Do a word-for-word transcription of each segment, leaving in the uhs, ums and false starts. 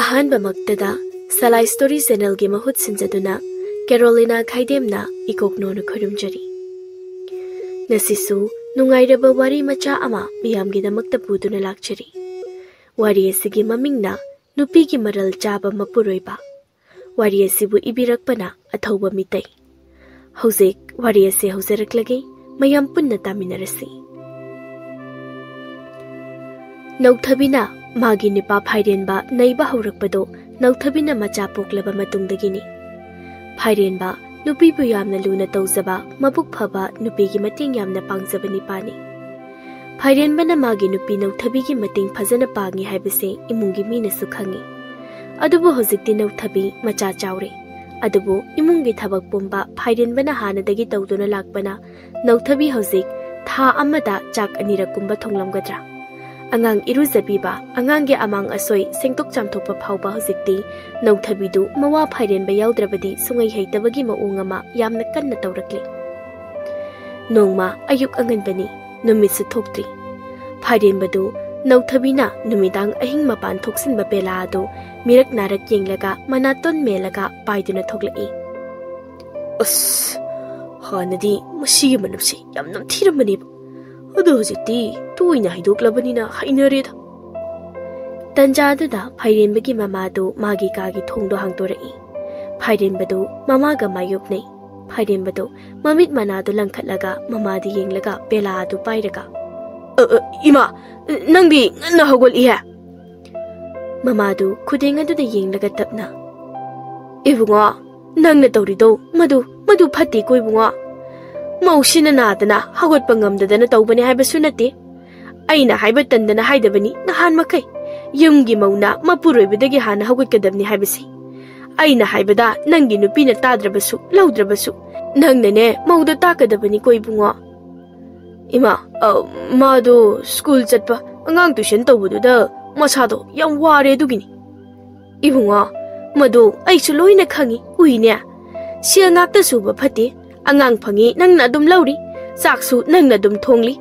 ꯑꯍꯥꯟꯕꯃꯛꯇꯗ ꯁꯂꯥꯏ story ꯆꯦꯅꯦꯜꯒꯤ ꯃꯍꯨꯠ ꯁꯤꯟꯖꯗꯨꯅ ꯀꯦꯔꯣꯂꯤꯅꯥ ꯈꯥꯏꯗꯦꯝꯅ ꯏꯀꯣꯛꯅꯣꯅ ꯈꯨꯔꯨꯝꯖꯔꯤ꯫ ꯉꯁꯤꯁꯨ ꯅꯨꯡꯉꯥꯏꯔꯕ ꯋꯥꯔꯤ ꯃꯆꯥ ꯑꯃ ꯃꯤꯌꯥꯝꯒꯤꯗꯃꯛꯇ ꯄꯨꯗꯨꯅ ꯂꯥꯛꯆꯔꯤ꯫ ꯋꯥꯔꯤ ꯑꯁꯤꯒꯤ ꯃꯃꯤꯡꯅ ꯅꯨꯄꯤꯒꯤ ꯃꯔꯜ ꯆꯥꯕ ꯃꯄꯨꯔꯣꯏꯕ꯫ ꯋꯥꯔꯤ ꯑꯁꯤꯕꯨ ꯏꯕꯤꯔꯛꯄꯅ ꯑꯊꯧꯕ ꯃꯤꯇꯩ꯫ ꯍꯧꯖꯤꯛ ꯋꯥꯔꯤ ꯑꯁꯤ ꯍꯧꯖꯔꯛꯂꯒꯦ, ꯃꯌꯥꯝ ꯄꯨꯟꯅ ꯇꯥꯃꯤꯟꯅꯔꯁꯤ꯫ ꯅꯧꯊꯕꯤꯅ ꯃꯥꯒꯤ ꯅꯨꯄꯥ ꯐꯥꯏꯔꯦꯟꯕ ꯅꯩꯕ ꯍꯧꯔꯛꯄꯗꯣ ꯅꯧꯊꯕꯤꯅ ꯃꯆꯥ ꯄꯣꯛꯂꯕ ꯃꯇꯨꯡꯗꯒꯤꯅꯤ꯫ ꯐꯥꯏꯔꯦꯟꯕ ꯅꯨꯄꯤꯕꯨ ꯌꯥꯝꯅ ꯂꯨꯅ ꯇꯧꯖꯕ, ꯃꯕꯨꯛ ꯐꯕ, ꯅꯨꯄꯤꯒꯤ ꯃꯇꯦꯡ ꯌꯥꯝꯅ ꯄꯥꯡꯖꯕ ꯅꯤꯄꯥꯅꯤ꯫ ꯐꯥꯏꯔꯦꯟꯕꯅ ꯃꯥꯒꯤ ꯅꯨꯄꯤ ꯅꯧꯊꯕꯤꯒꯤ ꯃꯇꯦꯡ ꯐꯖꯅ ꯄꯥꯡꯉꯤ ꯍꯥꯏꯕꯁꯦ ꯏꯃꯨꯡꯒꯤ ꯃꯤꯅꯁꯨ ꯈꯪꯉꯤ꯫ ꯑꯗꯨꯕꯨ ꯍꯧꯖꯤꯛꯇꯤ ꯅꯧꯊꯕꯤ ꯃꯆꯥ ꯆꯥꯎꯔꯦ꯫ ꯑꯗꯨꯕꯨ ꯏꯃꯨꯡꯒꯤ ꯊꯕꯛ ꯄꯨꯝꯕ ꯐꯥꯏꯔꯦꯟꯕꯅ ꯍꯥꯟꯅꯗꯒꯤ ꯇꯧꯗꯨꯅ ꯂꯥꯛꯄꯅ ꯅꯧꯊꯕꯤ ꯍꯧꯖꯤꯛ ꯊꯥ ꯑꯃꯗ ꯆꯥꯛ ꯑꯅꯤꯔꯛꯀꯨꯝꯕ ꯊꯣꯡꯂꯝꯒꯗ꯭ꯔꯥ? ꯑꯉꯥꯡ ꯏꯔꯨꯖꯕꯤꯕ, ꯑꯉꯥꯡꯒꯤ ꯑꯃꯥꯡ ꯑꯁꯣꯏ ꯁꯦꯡꯗꯣꯛ ꯆꯥꯝꯊꯣꯛꯄ ꯐꯥꯎꯕ ꯍꯧꯖꯤꯛꯇꯤ ꯅꯧꯊꯕꯤꯗꯨ ꯃꯋꯥ ꯐꯥꯏꯔꯦꯟꯕ ꯌꯥꯎꯗ꯭ꯔꯕꯗꯤ ꯁꯨꯡꯍꯩ ꯍꯩꯇꯕꯒꯤ ꯃꯑꯣꯡ ꯑꯃ ꯌꯥꯝꯅ ꯀꯟꯅ ꯇꯧꯔꯛꯂꯤ꯫ ꯅꯣꯡꯃ ꯑꯌꯨꯛ ꯑꯉꯟꯕꯅꯤ, ꯅꯨꯃꯤꯠꯁꯨ ꯊꯣꯛꯇ꯭ꯔꯤ꯫ ꯐꯥꯏꯔꯦꯟꯕꯗꯨ ꯅꯧꯊꯕꯤꯅ ꯅꯨꯃꯤꯗꯥꯡ ꯑꯍꯤꯡ ꯃꯄꯥꯟ ꯊꯣꯛꯁꯤꯟꯕ ꯕꯦꯂꯥ ꯑꯗꯨ ꯃꯤꯔꯛ ꯅꯥꯔꯛ ꯌꯦꯡꯂꯒ ꯃꯅꯥꯇꯣꯟ ꯃꯦꯜꯂꯒ ꯄꯥꯏꯗꯨꯅ ꯊꯣꯛꯂꯛꯏ꯫ "ꯑꯁ, ꯍꯥꯟꯅꯗꯤ ꯃꯁꯤꯒꯤ ꯃꯅꯝꯁꯦ ꯌꯥꯝ ꯅꯝꯊꯤꯔꯝꯕꯅꯦꯕ, ꯑꯗꯣ ꯍꯧꯖꯤꯛꯇꯤ ꯇꯣꯏꯅ ꯍꯩꯗꯣꯛꯂꯕꯅꯤꯅ ꯍꯩꯅꯔꯦꯗ꯫" ꯇꯟꯖꯥꯗꯨꯗ ꯐꯥꯏꯔꯦꯟꯕꯒꯤ ꯃꯃꯥꯗꯨ ꯃꯥꯒꯤ ꯀꯥꯒꯤ ꯊꯣꯡꯗꯣ ꯍꯥꯡꯗꯣꯔꯛꯏ꯫ ꯐꯥꯏꯔꯦꯟꯕꯗꯨ ꯃꯃꯥꯒ ꯃꯥꯌꯣꯛꯅꯩ꯫ ꯐꯥꯏꯔꯦꯟꯕꯗꯨ ꯃꯃꯤꯠ ꯃꯅꯥꯗꯨ ꯂꯪꯈꯠꯂꯒ ꯃꯃꯥꯗꯨ ꯌꯦꯡꯂꯒ ꯕꯦꯂꯥ ꯑꯗꯨ ꯄꯥꯏꯔꯒ, "ꯑ, ꯑ, ꯏꯃꯥ, ꯅꯪꯗꯤ ꯉꯟꯅ ꯍꯧꯒꯠꯂꯤꯍꯦ?" ꯃꯃꯥꯗꯨ ꯈꯨꯗꯦꯡ ꯑꯗꯨꯗ ꯌꯦꯡꯂꯒ ꯇꯞꯅ, "ꯏꯕꯨꯡꯉꯣ, ꯅꯪꯅ ꯇꯧꯔꯤꯗꯣ ꯃꯗꯨ, ꯃꯗꯨ ꯐꯠꯇꯦꯀꯣ ꯏꯕꯨꯡꯉꯣ꯫ ꯃꯧꯁꯤꯅ ꯅꯥꯗꯅ ꯍꯧꯒꯠꯄ ꯉꯝꯗꯗꯅ ꯇꯧꯕꯅꯤ ꯍꯥꯏꯕꯁꯨ ꯅꯠꯇꯦ꯫ ꯑꯩꯅ ꯍꯥꯏꯕ ꯇꯟꯗꯅ ꯍꯥꯏꯗꯕꯅꯤ ꯅꯍꯥꯟ ꯃꯈꯩ꯫ ꯌꯨꯝꯒꯤ ꯃꯧꯅ ꯃꯄꯨꯔꯣꯏꯕꯗꯒꯤ ꯍꯥꯟꯅ ꯍꯧꯒꯠꯀꯗꯕꯅꯤ ꯍꯥꯏꯕꯁꯤ꯫ ꯑꯩꯅ ꯍꯥꯏꯕꯗ ꯅꯪꯒꯤ ꯅꯨꯄꯤꯅ ꯇꯥꯗ꯭ꯔꯕꯁꯨ ꯂꯧꯗ꯭ꯔꯕꯁꯨ, ꯅꯪꯅꯅꯦ ꯃꯧꯗ ꯇꯥꯛꯀꯗꯕꯅꯤꯀꯣ ꯏꯕꯨꯡꯉꯣ꯫" "ꯏꯃꯥ, ꯑ, ꯃꯥꯗꯣ ꯁ꯭ꯀꯨꯜ ꯆꯠꯄ, ꯑꯉꯥꯡ ꯇꯨꯏꯁꯟ ꯇꯧꯕꯗꯨꯗ ꯃꯁꯥꯗꯣ ꯌꯥꯝ ꯋꯥꯔꯦ ꯑꯗꯨꯒꯤꯅꯤ꯫" "ꯏꯕꯨꯡꯉꯣ, ꯃꯗꯨ ꯑꯩꯁꯨ ꯂꯣꯏꯅ ꯈꯪꯉꯤ, ꯎꯏꯅꯦ꯫ ꯁꯦꯜ ꯉꯥꯛꯇ ꯁꯨꯕ ꯐꯠꯇꯦ꯫ ꯑꯉꯥꯡ ꯐꯪꯉꯤ ꯅꯪꯅ ꯑꯗꯨꯝ ꯂꯧꯔꯤ, ꯆꯥꯛꯁꯨ ꯅꯪꯅ ꯑꯗꯨꯝ ꯊꯣꯡꯂꯤ,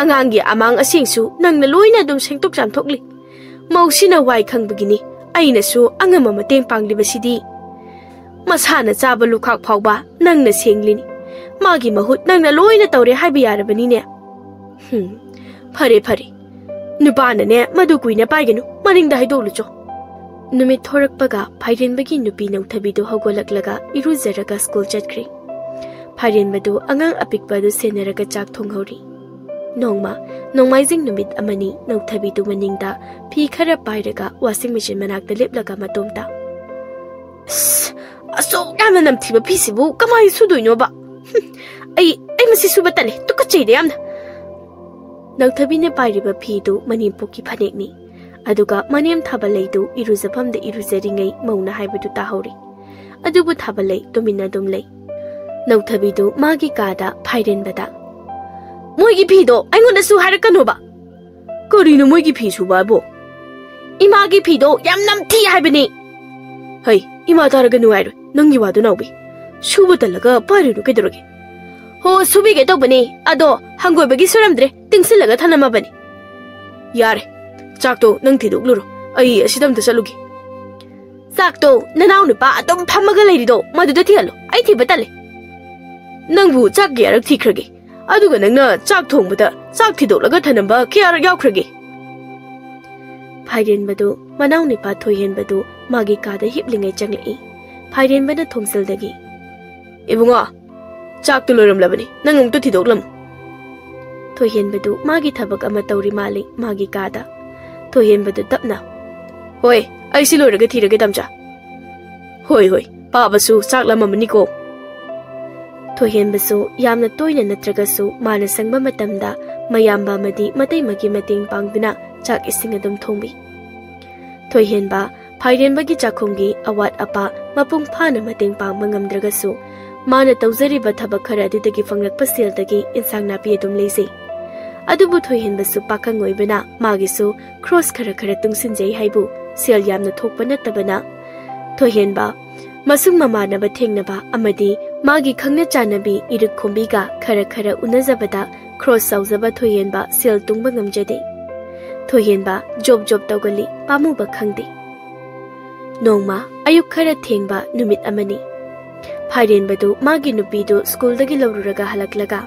ꯑꯉꯥꯡꯒꯤ ꯑꯃꯥꯡ ꯑꯁꯦꯡꯁꯨ ꯅꯪꯅ ꯂꯣꯏꯅ ꯑꯗꯨꯝ ꯁꯦꯡꯗꯣꯛ ꯆꯥꯝꯊꯣꯛꯂꯤ꯫ ꯃꯧꯁꯤꯅ ꯋꯥꯏ ꯈꯪꯕꯒꯤꯅꯤ ꯑꯩꯅꯁꯨ ꯑꯉꯝꯕ ꯃꯇꯦꯡ ꯄꯥꯡꯂꯤꯕꯁꯤꯗꯤ꯫ ꯃꯁꯥꯅ ꯆꯥꯕ ꯂꯨꯈꯥꯛ ꯐꯥꯎꯕ ꯅꯪꯅ ꯁꯦꯡꯂꯤꯅꯤ꯫ ꯃꯥꯒꯤ ꯃꯍꯨꯠ ꯅꯪꯅ ꯂꯣꯏꯅ ꯇꯧꯔꯦ ꯍꯥꯏꯕ ꯌꯥꯔꯕꯅꯤꯅꯦ꯫ ꯍꯨꯝ, ꯐꯔꯦ, ꯐꯔꯦ꯫ ꯅꯨꯄꯥꯅꯅꯦ ꯃꯗꯨ ꯀꯨꯏꯅ ꯄꯥꯏꯒꯅꯨ, ꯃꯅꯤꯡꯗ ꯍꯩꯗꯣꯛꯂꯨꯆꯣ꯫ ꯅꯨꯃꯤꯠ ꯊꯣꯔꯛꯄꯒ ꯐꯥꯏꯔꯦꯟꯕꯒꯤ ꯅꯨꯄꯤ ꯅꯧꯊꯕꯤꯗꯨ ꯍꯧꯒꯠꯂꯛꯂꯒ ꯏꯔꯨꯖꯔꯒ ꯁ꯭ꯀꯨꯜ ꯆꯠꯈ꯭ꯔꯦ꯫ ꯐꯥꯏꯔꯦꯟꯕꯗꯨ ꯑꯉꯥꯡ ꯑꯄꯤꯛꯄ ꯑꯗꯨ ꯁꯦꯟꯅꯔꯒ ꯆꯥꯛ ꯊꯣꯡꯍꯧꯔꯤ꯫ ꯅꯣꯡꯃ, ꯅꯣꯡꯃꯥꯏꯖꯤꯡ ꯅꯨꯃꯤꯠ ꯑꯃꯅꯤ ꯅꯧꯊꯕꯤꯗꯨ ꯃꯅꯤꯡꯗ ꯐꯤ ꯈꯔ ꯄꯥꯏꯔꯒ ꯋꯥꯁꯤꯡ ꯃꯦꯆꯤꯟ ꯃꯅꯥꯛꯇ ꯂꯦꯞꯂꯒ ꯃꯇꯣꯝꯇ, "ꯑꯁ, ꯑꯁꯨꯛ ꯌꯥꯝꯅ ꯅꯝꯊꯤꯕ ꯐꯤꯁꯤꯕꯨ ꯀꯃꯥꯏꯅ ꯁꯨꯗꯣꯏꯅꯣꯕ? ꯍꯨꯝ, ꯑꯩ, ꯑꯩ ꯃꯁꯤ ꯁꯨꯕ ꯇꯜꯂꯦ, ꯇꯨꯀꯠꯆꯩꯗ ꯌꯥꯝꯅ"꯫ ꯅꯧꯊꯕꯤꯅ ꯄꯥꯏꯔꯤꯕ ꯐꯤꯗꯨ ꯃꯅꯦꯝꯄꯣꯛꯀꯤ ꯐꯅꯦꯛꯅꯤ꯫ ꯑꯗꯨꯒ ꯃꯅꯦꯝ ꯊꯥꯕꯂꯩꯗꯨ ꯏꯔꯨꯖꯐꯝꯗ ꯏꯔꯨꯖꯔꯤꯉꯩ ꯃꯧꯅ ꯍꯥꯏꯕꯗꯨ ꯇꯥꯍꯧꯔꯤ꯫ ꯑꯗꯨꯕꯨ ꯊꯥꯕꯂꯩ ꯇꯨꯃꯤꯟꯅ ꯑꯗꯨꯝ ꯂꯩ꯫ ꯅꯧꯊꯕꯤꯗꯨ ꯃꯥꯒꯤ ꯀꯥꯗ ꯐꯥꯏꯔꯦꯟꯕꯗ, "ꯃꯣꯏꯒꯤ ꯐꯤꯗꯣ ꯑꯩꯉꯣꯟꯗꯁꯨ ꯍꯥꯏꯔꯛꯀꯅꯣꯕ"꯫ "ꯀꯔꯤꯅꯣ ꯃꯣꯏꯒꯤ ꯐꯤ ꯁꯨꯕ ꯍꯥꯏꯕꯣ?" "ꯏꯃꯥꯒꯤ ꯐꯤꯗꯣ ꯌꯥꯝ ꯅꯝꯊꯤ ꯍꯥꯏꯕꯅꯤ"꯫ "ꯍꯩ, ꯏꯃꯥ ꯇꯥꯔꯒ ꯅꯨꯡꯉꯥꯏꯔꯣꯏ ꯅꯪꯒꯤ ꯋꯥꯗꯨ, ꯅꯥꯎꯕꯤ꯫ ꯁꯨꯕ ꯇꯜꯂꯒ ꯄꯥꯏꯔꯨꯅꯨ ꯀꯩꯗꯧꯔꯒꯦ?" "ꯍꯣ, ꯁꯨꯕꯤꯒꯦ ꯇꯧꯕꯅꯤ, ꯑꯗꯣ ꯍꯪꯒꯣꯏꯕꯒꯤ ꯁꯨꯔꯝꯗ꯭ꯔꯦ, ꯇꯤꯡꯁꯤꯜꯂꯒ ꯊꯅꯝꯃꯕꯅꯤ"꯫ "ꯌꯥꯔꯦ, ꯆꯥꯛꯇꯣ ꯅꯪ ꯊꯤꯗꯣꯛꯂꯨꯔꯣ, ꯑꯩ ꯑꯁꯤꯗ ꯑꯝꯇ ꯆꯠꯂꯨꯒꯦ"꯫ "ꯆꯥꯛꯇꯣ ꯅꯅꯥꯎ ꯅꯨꯄꯥ ꯑꯗꯨꯝ ꯐꯝꯃꯒ ꯂꯩꯔꯤꯗꯣ ꯃꯗꯨꯗ ꯊꯤꯍꯜꯂꯣ, ꯑꯩ ꯊꯤꯕ ꯇꯜꯂꯦ"꯫ "ꯅꯪꯕꯨ ꯆꯥꯛ ꯀꯌꯥꯔꯛ ꯊꯤꯈ꯭ꯔꯒꯦ? ꯑꯗꯨꯒ ꯅꯪꯅ ꯆꯥꯛ ꯊꯣꯡꯕꯗ ꯆꯥꯛ ꯊꯤꯗꯣꯛꯂꯒ ꯊꯅꯝꯕ ꯀꯌꯥꯔꯛ ꯌꯥꯎꯈ꯭ꯔꯒꯦ?" ꯐꯥꯏꯔꯦꯟꯕꯗꯨ ꯃꯅꯥꯎꯅꯨꯄꯥ ꯊꯣꯏꯍꯦꯟꯕꯗꯨ ꯃꯥꯒꯤ ꯀꯥꯗ ꯍꯤꯞꯂꯤꯉꯩ ꯆꯪꯂꯛꯏ꯫ ꯐꯥꯏꯔꯦꯟꯕꯅ ꯊꯣꯡꯖꯜꯗꯒꯤ, "ꯏꯕꯨꯡꯉꯣ, ꯆꯥꯛꯇꯨ ꯂꯣꯏꯔꯝꯂꯕꯅꯤ, ꯅꯪ ꯑꯃꯨꯛꯇ ꯊꯤꯗꯣꯛꯂꯝꯃꯨ"꯫ ꯊꯣꯏꯍꯦꯟꯕꯗꯨ ꯃꯥꯒꯤ ꯊꯕꯛ ꯑꯃ ꯇꯧꯔꯤ ꯃꯥꯜꯂꯤ ꯃꯥꯒꯤ ꯀꯥꯗ꯫ ꯊꯣꯏꯍꯦꯟꯕꯗꯨ ꯇꯞꯅ, "ꯍꯣꯏ, ꯑꯩ ꯁꯤ ꯂꯣꯏꯔꯒ ꯊꯤꯔꯒꯦ, ꯇꯝꯆꯥ"꯫ "ꯍꯣꯏ, ꯍꯣꯏ, ꯄꯥꯕꯁꯨ ꯆꯥꯛ ꯂꯥꯝꯃꯝꯃꯅꯤꯀꯣ"꯫ ꯊꯣꯏꯍꯦꯟꯕꯁꯨ ꯌꯥꯝꯅ ꯇꯣꯏꯅ ꯅꯠꯇ꯭ꯔꯒꯁꯨ ꯃꯥꯅ ꯁꯪꯕ ꯃꯇꯝꯗ ꯃꯌꯥꯝꯕ ꯑꯃꯗꯤ ꯃꯇꯩꯃꯒꯤ ꯃꯇꯦꯡ ꯄꯥꯡꯗꯨꯅ ꯆꯥꯛ ꯏꯁꯤꯡ ꯑꯗꯨꯝ ꯊꯣꯡꯕꯤ꯫ ꯊꯣꯏꯍꯦꯟꯕ ꯐꯥꯏꯔꯦꯟꯕꯒꯤ ꯆꯥꯛꯈꯨꯝꯒꯤ ꯑꯋꯥꯠ ꯑꯄꯥ ꯃꯄꯨꯡ ꯐꯥꯅ ꯃꯇꯦꯡ ꯄꯥꯡꯕ ꯉꯝꯗ꯭ꯔꯒꯁꯨ, ꯃꯥꯅ ꯇꯧꯖꯔꯤꯕ ꯊꯕꯛ ꯈꯔ ꯑꯗꯨꯗꯒꯤ ꯐꯪꯂꯛꯄ ꯁꯦꯜꯗꯒꯤ ꯏꯟꯁꯥꯡ ꯅꯥꯄꯤ ꯑꯗꯨꯝ ꯂꯩꯖꯩ꯫ ꯑꯗꯨꯕꯨ ꯊꯣꯏꯍꯦꯟꯕꯁꯨ ꯄꯥꯈꯪ ꯑꯣꯏꯕꯅ ꯃꯥꯒꯤꯁꯨ ꯈ꯭ꯔꯣꯁ ꯈꯔ ꯈꯔ ꯇꯨꯡꯁꯤꯟꯖꯩ ꯍꯥꯏꯕꯨ ꯁꯦꯜ ꯌꯥꯝꯅ ꯊꯣꯛꯄ ꯅꯠꯇꯕꯅ꯫ ꯊꯣꯏꯍꯦꯟꯕ ꯃꯁꯨꯡ ꯃꯃꯥꯟꯅꯕ ꯊꯦꯡꯅꯕ ꯑꯃꯗꯤ ꯃꯥꯒꯤ ꯈꯪꯅ ꯆꯥꯟꯅꯕꯤ ꯏꯔꯨꯛ ꯈꯣꯝꯕꯤꯒ ꯈꯔ ꯈꯔ ꯎꯅꯖꯕꯗ ꯈ꯭ꯔꯣꯁ ꯆꯥꯎꯖꯕ ꯊꯣꯏꯍꯦꯟꯕ ꯁꯦꯜ ꯇꯨꯡꯕ ꯉꯝꯖꯗꯦ꯫ ꯊꯣꯏꯍꯦꯟꯕ ꯖꯣꯕ ꯖꯣꯕ ꯇꯧꯒꯜꯂꯤ, ꯄꯥꯝꯃꯨꯕ ꯈꯪꯗꯦ꯫ ꯅꯣꯡꯃ ꯑꯌꯨꯛ ꯈꯔ ꯊꯦꯡꯕ ꯅꯨꯃꯤꯠ ꯑꯃꯅꯤ꯫ ꯐꯥꯏꯔꯦꯟꯕꯗꯨ ꯃꯥꯒꯤ ꯅꯨꯄꯤꯗꯨ ꯁ꯭ꯀꯨꯜꯗꯒꯤ ꯂꯧꯔꯨꯔꯒ ꯍꯜꯂꯛꯂꯒ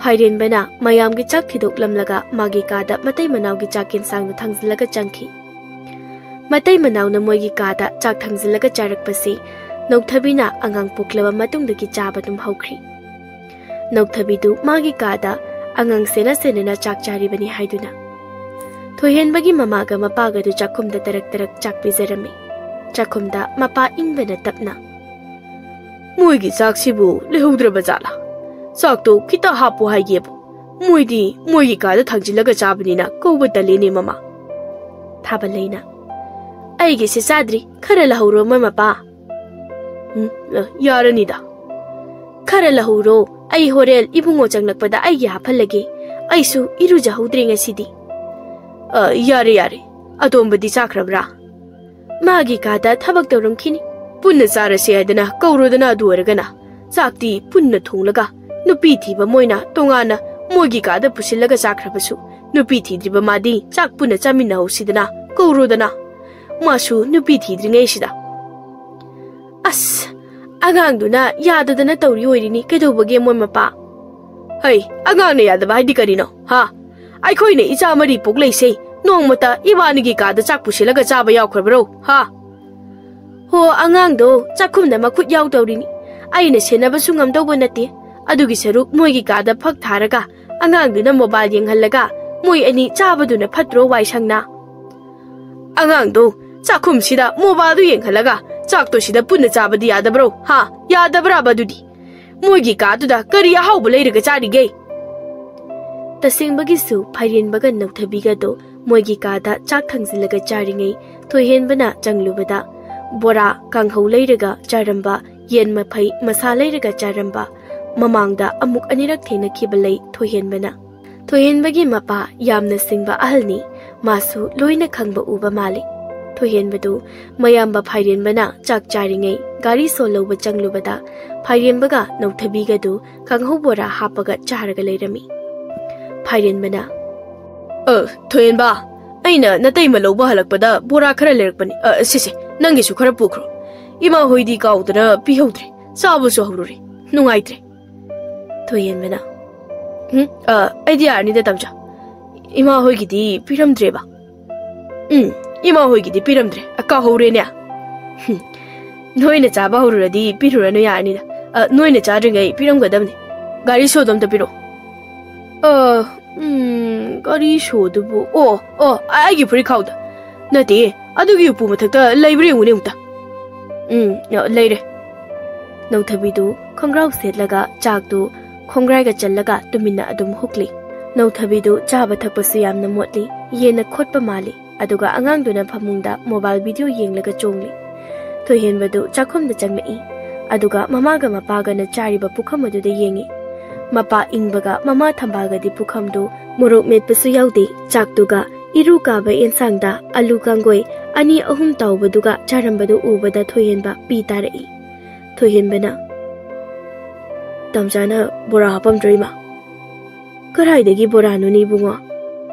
ꯐꯥꯏꯔꯦꯟꯕꯅ ꯃꯌꯥꯝꯒꯤ ꯆꯥꯛ ꯊꯤꯗꯣꯛꯂꯝꯂꯒ ꯃꯥꯒꯤ ꯀꯥꯗ ꯃꯇꯩ ꯃꯅꯥꯎꯒꯤ ꯆꯥꯛ ꯌꯦꯟꯁꯥꯡꯗꯨ ꯊꯥꯡꯖꯤꯜꯂꯒ ꯆꯪꯈꯤ꯫ ꯃꯇꯩ ꯃꯅꯥꯎꯅ ꯃꯣꯏꯒꯤ ꯀꯥꯗ ꯆꯥꯛ ꯊꯥꯡꯖꯤꯜꯂꯒ ꯆꯥꯔꯛꯄꯁꯤ ꯅꯧꯊꯕꯤꯅ ꯑꯉꯥꯡ ꯄꯣꯛꯂꯕ ꯃꯇꯨꯡꯗꯒꯤ ꯆꯥꯕ ꯑꯗꯨꯝ ꯍꯧꯈ꯭ꯔꯤ꯫ ꯅꯧꯊꯕꯤꯗꯨ ꯃꯥꯒꯤ ꯀꯥꯗ ꯑꯉꯥꯡ ꯁꯦꯟꯅ ꯁꯦꯟꯅꯅ ꯆꯥꯛ ꯆꯥꯔꯤꯕꯅꯤ ꯍꯥꯏꯗꯨꯅ ꯊꯣꯏꯍꯦꯟꯕꯒꯤ ꯃꯃꯥꯒ ꯃꯄꯥꯒꯗꯨ ꯆꯥꯛꯈꯨꯝꯗ ꯇꯔꯛ ꯇꯔꯛ ꯆꯥꯛ ꯄꯤꯖꯔꯝꯃꯤ꯫ ꯆꯥꯛꯈꯨꯝꯗ ꯃꯄꯥ ꯏꯪꯕꯅ ꯇꯞꯅ, "ꯃꯣꯏꯒꯤ ꯆꯥꯛꯁꯤꯕꯨ ꯂꯩꯍꯧꯗ꯭ꯔꯕ ꯖꯥꯠꯂꯥ? ꯆꯥꯛꯇꯣ ꯈꯤꯇ ꯍꯥꯞꯄꯨ ꯍꯥꯏꯒꯦꯕꯨ, ꯃꯣꯏꯗꯤ ꯃꯣꯏꯒꯤ ꯀꯥꯗ ꯊꯥꯡꯖꯤꯜꯂꯒ ꯆꯥꯕꯅꯤꯅ ꯀꯧꯕ ꯇꯜꯂꯦꯅꯦ ꯃꯃꯥ"꯫ ꯊꯥꯕꯂꯩꯅ, "ꯑꯩꯒꯤꯁꯦ ꯆꯥꯗ꯭ꯔꯤ, ꯈꯔ ꯂꯧꯍꯧꯔꯣ ꯃꯣꯏ ꯃꯄꯥ"꯫ "ꯎꯝ, ꯑ, ꯌꯥꯔꯅꯤꯗ꯫ ꯈꯔ ꯂꯧꯍꯧꯔꯣ, ꯑꯩ ꯍꯣꯔꯦꯟ ꯏꯕꯨꯡꯉꯣ ꯆꯪꯂꯛꯄꯗ ꯑꯩꯒꯤ ꯍꯥꯞꯍꯜꯂꯒꯦ꯫ ꯑꯩꯁꯨ ꯏꯔꯨꯖꯍꯧꯗ꯭ꯔꯦ ꯉꯁꯤꯗꯤ"꯫ "ꯑ, ꯌꯥꯔꯦ, ꯌꯥꯔꯦ꯫ ꯑꯇꯣꯝꯕꯗꯤ ꯆꯥꯈ꯭ꯔꯕ꯭ꯔꯥ?" "ꯃꯥꯒꯤ ꯀꯥꯗ ꯊꯕꯛ ꯇꯧꯔꯝꯈꯤꯅꯤ"꯫ "ꯄꯨꯟꯅ ꯆꯥꯔꯁꯦ ꯍꯥꯏꯗꯅ ꯀꯧꯔꯣꯗꯅ ꯑꯗꯨ ꯑꯣꯏꯔꯒꯅ꯫ ꯆꯥꯛꯇꯤ ꯄꯨꯟꯅ ꯊꯣꯡꯂꯒ ꯅꯨꯄꯤ ꯊꯤꯕ ꯃꯣꯏꯅ ꯇꯣꯉꯥꯟꯅ ꯃꯣꯏꯒꯤ ꯀꯥꯗ ꯄꯨꯁꯤꯜꯂꯒ ꯆꯥꯈ꯭ꯔꯕꯁꯨ ꯅꯨꯄꯤ ꯊꯤꯗ꯭ꯔꯤꯕ ꯃꯥꯗꯤ ꯆꯥꯛ ꯄꯨꯟꯅ ꯆꯥꯃꯤꯟꯅꯍꯧꯁꯤꯗꯅ ꯀꯧꯔꯣꯗꯅ꯫ ꯃꯥꯁꯨ ꯅꯨꯄꯤ ꯊꯤꯗ꯭ꯔꯤꯉꯩꯁꯤꯗ"꯫ "ꯑꯁ, ꯑꯉꯥꯡꯗꯨꯅ ꯌꯥꯗꯗꯅ ꯇꯧꯔꯤ ꯑꯣꯏꯔꯤꯅꯤ, ꯀꯩꯗꯧꯕꯒꯦ ꯃꯣꯏ ꯃꯄꯥ?" "ꯍꯩ, ꯑꯉꯥꯡꯅ ꯌꯥꯗꯕ ꯍꯥꯏꯗꯤ ꯀꯔꯤꯅꯣ, ꯍꯥ? ꯑꯩꯈꯣꯏꯅ ꯏꯆꯥ ꯃꯔꯤ ꯄꯣꯛꯂꯛꯏꯁꯦ ꯅꯣꯡꯃꯇ ꯏꯕꯥꯅꯤꯒꯤ ꯀꯥꯗ ꯆꯥꯛ ꯄꯨꯁꯤꯜꯂꯒ ꯆꯥꯕ ꯌꯥꯎꯈ꯭ꯔꯕ꯭ꯔꯣ, ꯍꯥ?" "ꯍꯣ, ꯑꯉꯥꯡꯗꯣ ꯆꯥꯛꯈꯨꯝꯗ ꯃꯈꯨꯠ ꯌꯥꯎꯗꯧꯔꯤꯅꯤ, ꯑꯩꯅ ꯁꯦꯟꯅꯕꯁꯨ ꯉꯝꯗꯧꯕ ꯅꯠꯇꯦ꯫ ꯑꯗꯨꯒꯤ ꯁꯔꯨꯛ ꯃꯣꯏꯒꯤ ꯀꯥꯗ ꯐꯛ ꯊꯥꯔꯒ ꯑꯉꯥꯡꯗꯨꯅ ꯃꯣꯕꯥꯏꯜ ꯌꯦꯡꯍꯜꯂꯒ ꯃꯣꯏ ꯑꯅꯤ ꯆꯥꯕꯗꯨꯅ ꯐꯠꯇ꯭ꯔꯣ, ꯋꯥꯏ ꯁꯪꯅ?" "ꯑꯉꯥꯡꯗꯣ ꯆꯥꯛꯈꯨꯝꯁꯤꯗ ꯃꯣꯕꯥꯏꯜꯗꯨ ꯌꯦꯡꯍꯜꯂꯒ ꯆꯥꯛꯇꯣ ꯁꯤꯗ ꯄꯨꯟꯅ ꯆꯥꯕꯗꯤ ꯌꯥꯗꯕ꯭ꯔꯣ, ꯍꯥ? ꯌꯥꯗꯕ꯭ꯔꯥꯕ ꯑꯗꯨꯗꯤ? ꯃꯣꯏꯒꯤ ꯀꯥꯗꯨꯗ ꯀꯔꯤ ꯑꯍꯥꯎꯕ ꯂꯩꯔꯒ ꯆꯥꯔꯤꯒꯦ?" ꯇꯁꯦꯡꯕꯒꯤꯁꯨ ꯐꯥꯏꯔꯦꯟꯕꯒ ꯅꯧꯊꯕꯤꯒꯗꯣ ꯃꯣꯏꯒꯤ ꯀꯥꯗ ꯆꯥꯛ ꯊꯥꯡꯖꯤꯜꯂꯒ ꯆꯥꯔꯤꯉꯩ ꯊꯣꯏꯍꯦꯟꯕꯅ ꯆꯪꯂꯨꯕꯗ ꯕꯣꯔꯥ, ꯀꯥꯡꯍꯧ ꯂꯩꯔꯒ ꯆꯥꯔꯝꯕ, ꯌꯦꯟ ꯃꯐꯩ ꯃꯁꯥ ꯂꯩꯔꯒ ꯆꯥꯔꯝꯕ ꯃꯃꯥꯡꯗ ꯑꯃꯨꯛ ꯑꯅꯤꯔꯛ ꯊꯦꯡꯅꯈꯤꯕ ꯂꯩ ꯊꯣꯏꯍꯦꯟꯕꯅ꯫ ꯊꯣꯏꯍꯦꯟꯕꯒꯤ ꯃꯄꯥ ꯌꯥꯝꯅ ꯁꯤꯡꯕ ꯑꯍꯜꯅꯤ, ꯃꯥꯁꯨ ꯂꯣꯏꯅ ꯈꯪꯕ ꯎꯕ ꯃꯥꯜꯂꯤ꯫ ꯊꯣꯏꯍꯦꯟꯕꯗꯨ ꯃꯌꯥꯝꯕ ꯐꯥꯏꯔꯦꯟꯕꯅ ꯆꯥꯛ ꯆꯥꯔꯤꯉꯩ ꯒꯥꯔꯤ ꯁꯣ ꯂꯧꯕ ꯆꯪꯂꯨꯕꯗ ꯐꯥꯏꯔꯦꯟꯕꯒ ꯅꯧꯊꯕꯤꯒꯗꯨ ꯀꯥꯡꯍꯧ ꯕꯣꯔꯥ ꯍꯥꯞꯄꯒ ꯆꯥꯔꯒ ꯂꯩꯔꯝꯃꯤ꯫ ꯐꯥꯏꯔꯦꯟꯕꯅ, "ꯑ, ꯊꯣꯏꯍꯦꯟꯕ, ꯑꯩꯅ ꯅꯇꯩꯃ ꯂꯧꯕ ꯍꯜꯂꯛꯄꯗ ꯕꯣꯔꯥ ꯈꯔ ꯂꯩꯔꯛꯄꯅꯤ꯫ ꯑ, ꯁꯤꯁꯦ, ꯅꯪꯒꯤꯁꯨ ꯈꯔ ꯄꯨꯈ꯭ꯔꯣ꯫ ꯏꯃꯥ ꯍꯣꯏꯗꯤ ꯀꯥꯎꯗꯅ ꯄꯤꯍꯧꯗ꯭ꯔꯦ꯫ ꯆꯥꯕꯁꯨ ꯍꯧꯔꯨꯔꯦ꯫ ꯅꯨꯡꯉꯥꯏꯇ꯭ꯔꯦ꯫ ꯊꯣꯏꯍꯦꯟꯕꯅ, "ꯎꯝ, ꯑ, ꯑꯩꯗꯤ ꯌꯥꯔꯅꯤꯗ, ꯇꯝꯆꯥ꯫ ꯏꯃꯥ ꯍꯣꯏꯒꯤꯗꯤ ꯄꯤꯔꯝꯗ꯭ꯔꯦꯕ?" "ꯎꯝ, ꯏꯃꯥ ꯍꯣꯏꯒꯤꯗꯤ ꯄꯤꯔꯝꯗ꯭ꯔꯦ꯫ ꯑ, ꯀꯥꯎꯍꯧꯔꯦꯅꯦ꯫ ꯍꯨꯝ, ꯅꯣꯏꯅ ꯆꯥꯕ ꯍꯧꯔꯨꯔꯗꯤ ꯄꯤꯔꯨꯔꯅꯨ, ꯌꯥꯔꯅꯤꯗ꯫ ꯑ, ꯅꯣꯏꯅ ꯆꯥꯗ꯭ꯔꯤꯉꯩ ꯄꯤꯔꯝꯒꯗꯕꯅꯤ꯫ ꯒꯥꯔꯤ ꯁꯣꯗꯣ ꯑꯝꯇ ꯄꯤꯔꯛꯑꯣ꯫ ꯑ, ꯎꯝ, ꯒꯥꯔꯤ ꯁꯣꯗꯨꯕꯨ, ꯑꯣ, ꯑꯣ, ꯑꯩꯒꯤ ꯐꯨꯔꯤꯠ ꯈꯥꯎꯗ꯫ ꯅꯠꯇꯦ, ꯑꯗꯨꯒꯤ ꯎꯄꯨ ꯃꯊꯛꯇ ꯂꯩꯕ꯭ꯔꯥ ꯌꯦꯡꯉꯨꯅꯦ ꯑꯃꯨꯛꯇ꯫ ꯎꯝ, ꯑ, ꯂꯩꯔꯦ꯫" ꯅꯧꯊꯕꯤꯗꯨ ꯈꯣꯡꯒ꯭ꯔꯥꯎ ꯁꯦꯠꯂꯒ ꯆꯥꯛꯇꯨ ꯈꯣꯡꯒ꯭ꯔꯥꯏꯒ ꯆꯜꯂꯒ ꯇꯨꯃꯤꯟꯅ ꯑꯗꯨꯝ ꯍꯨꯛꯂꯤ꯫ ꯅꯧꯊꯕꯤꯗꯨ ꯆꯥꯕ ꯊꯛꯄꯁꯨ ꯌꯥꯝꯅ ꯃꯣꯠꯂꯤ, ꯌꯦꯟꯅ ꯈꯣꯠꯄ ꯃꯥꯜꯂꯤ꯫ ꯑꯗꯨꯒ ꯑꯉꯥꯡꯗꯨꯅ ꯐꯃꯨꯡꯗ mobile video ꯌꯦꯡꯂꯒ ꯆꯣꯡꯂꯤ꯫ ꯊꯣꯏꯍꯦꯟꯕꯗꯨ ꯆꯥꯛꯈꯨꯝꯗ ꯆꯪꯂꯛꯏ꯫ ꯑꯗꯨꯒ ꯃꯃꯥꯒ ꯃꯄꯥꯒꯅ ꯆꯥꯔꯤꯕ ꯄꯨꯈꯝ ꯑꯗꯨꯗ ꯌꯦꯡꯉꯤ꯫ ꯃꯄꯥ ꯏꯪꯕꯒ ꯃꯃꯥ ꯊꯝꯕꯥꯜꯒꯗꯤ ꯄꯨꯈꯝꯗꯨ ꯃꯣꯔꯣꯛ ꯃꯦꯠꯄꯁꯨ ꯌꯥꯎꯗꯦ, ꯆꯥꯛꯇꯨꯒ ꯏꯔꯨ ꯀꯥꯕ ꯌꯦꯟꯁꯥꯡꯗ ꯑꯂꯨ ꯀꯥꯡꯒꯣꯏ ꯑꯅꯤ ꯑꯍꯨꯝ ꯇꯥꯎꯕꯗꯨꯒ ꯆꯥꯔꯝꯕꯗꯨ ꯎꯕꯗ ꯊꯣꯏꯍꯦꯟꯕ ꯄꯤ ꯇꯥꯔꯛꯏ꯫ ꯊꯣꯏꯍꯦꯟꯕꯅ, "ꯇꯝꯆꯥꯅ ꯕꯣꯔꯥ ꯍꯥꯞꯄꯝꯗ꯭ꯔꯣ, ꯏꯃꯥ?" "ꯀꯗꯥꯏꯗꯒꯤ ꯕꯣꯔꯥꯅꯣꯅꯦ, ꯏꯕꯨꯡꯉꯣ?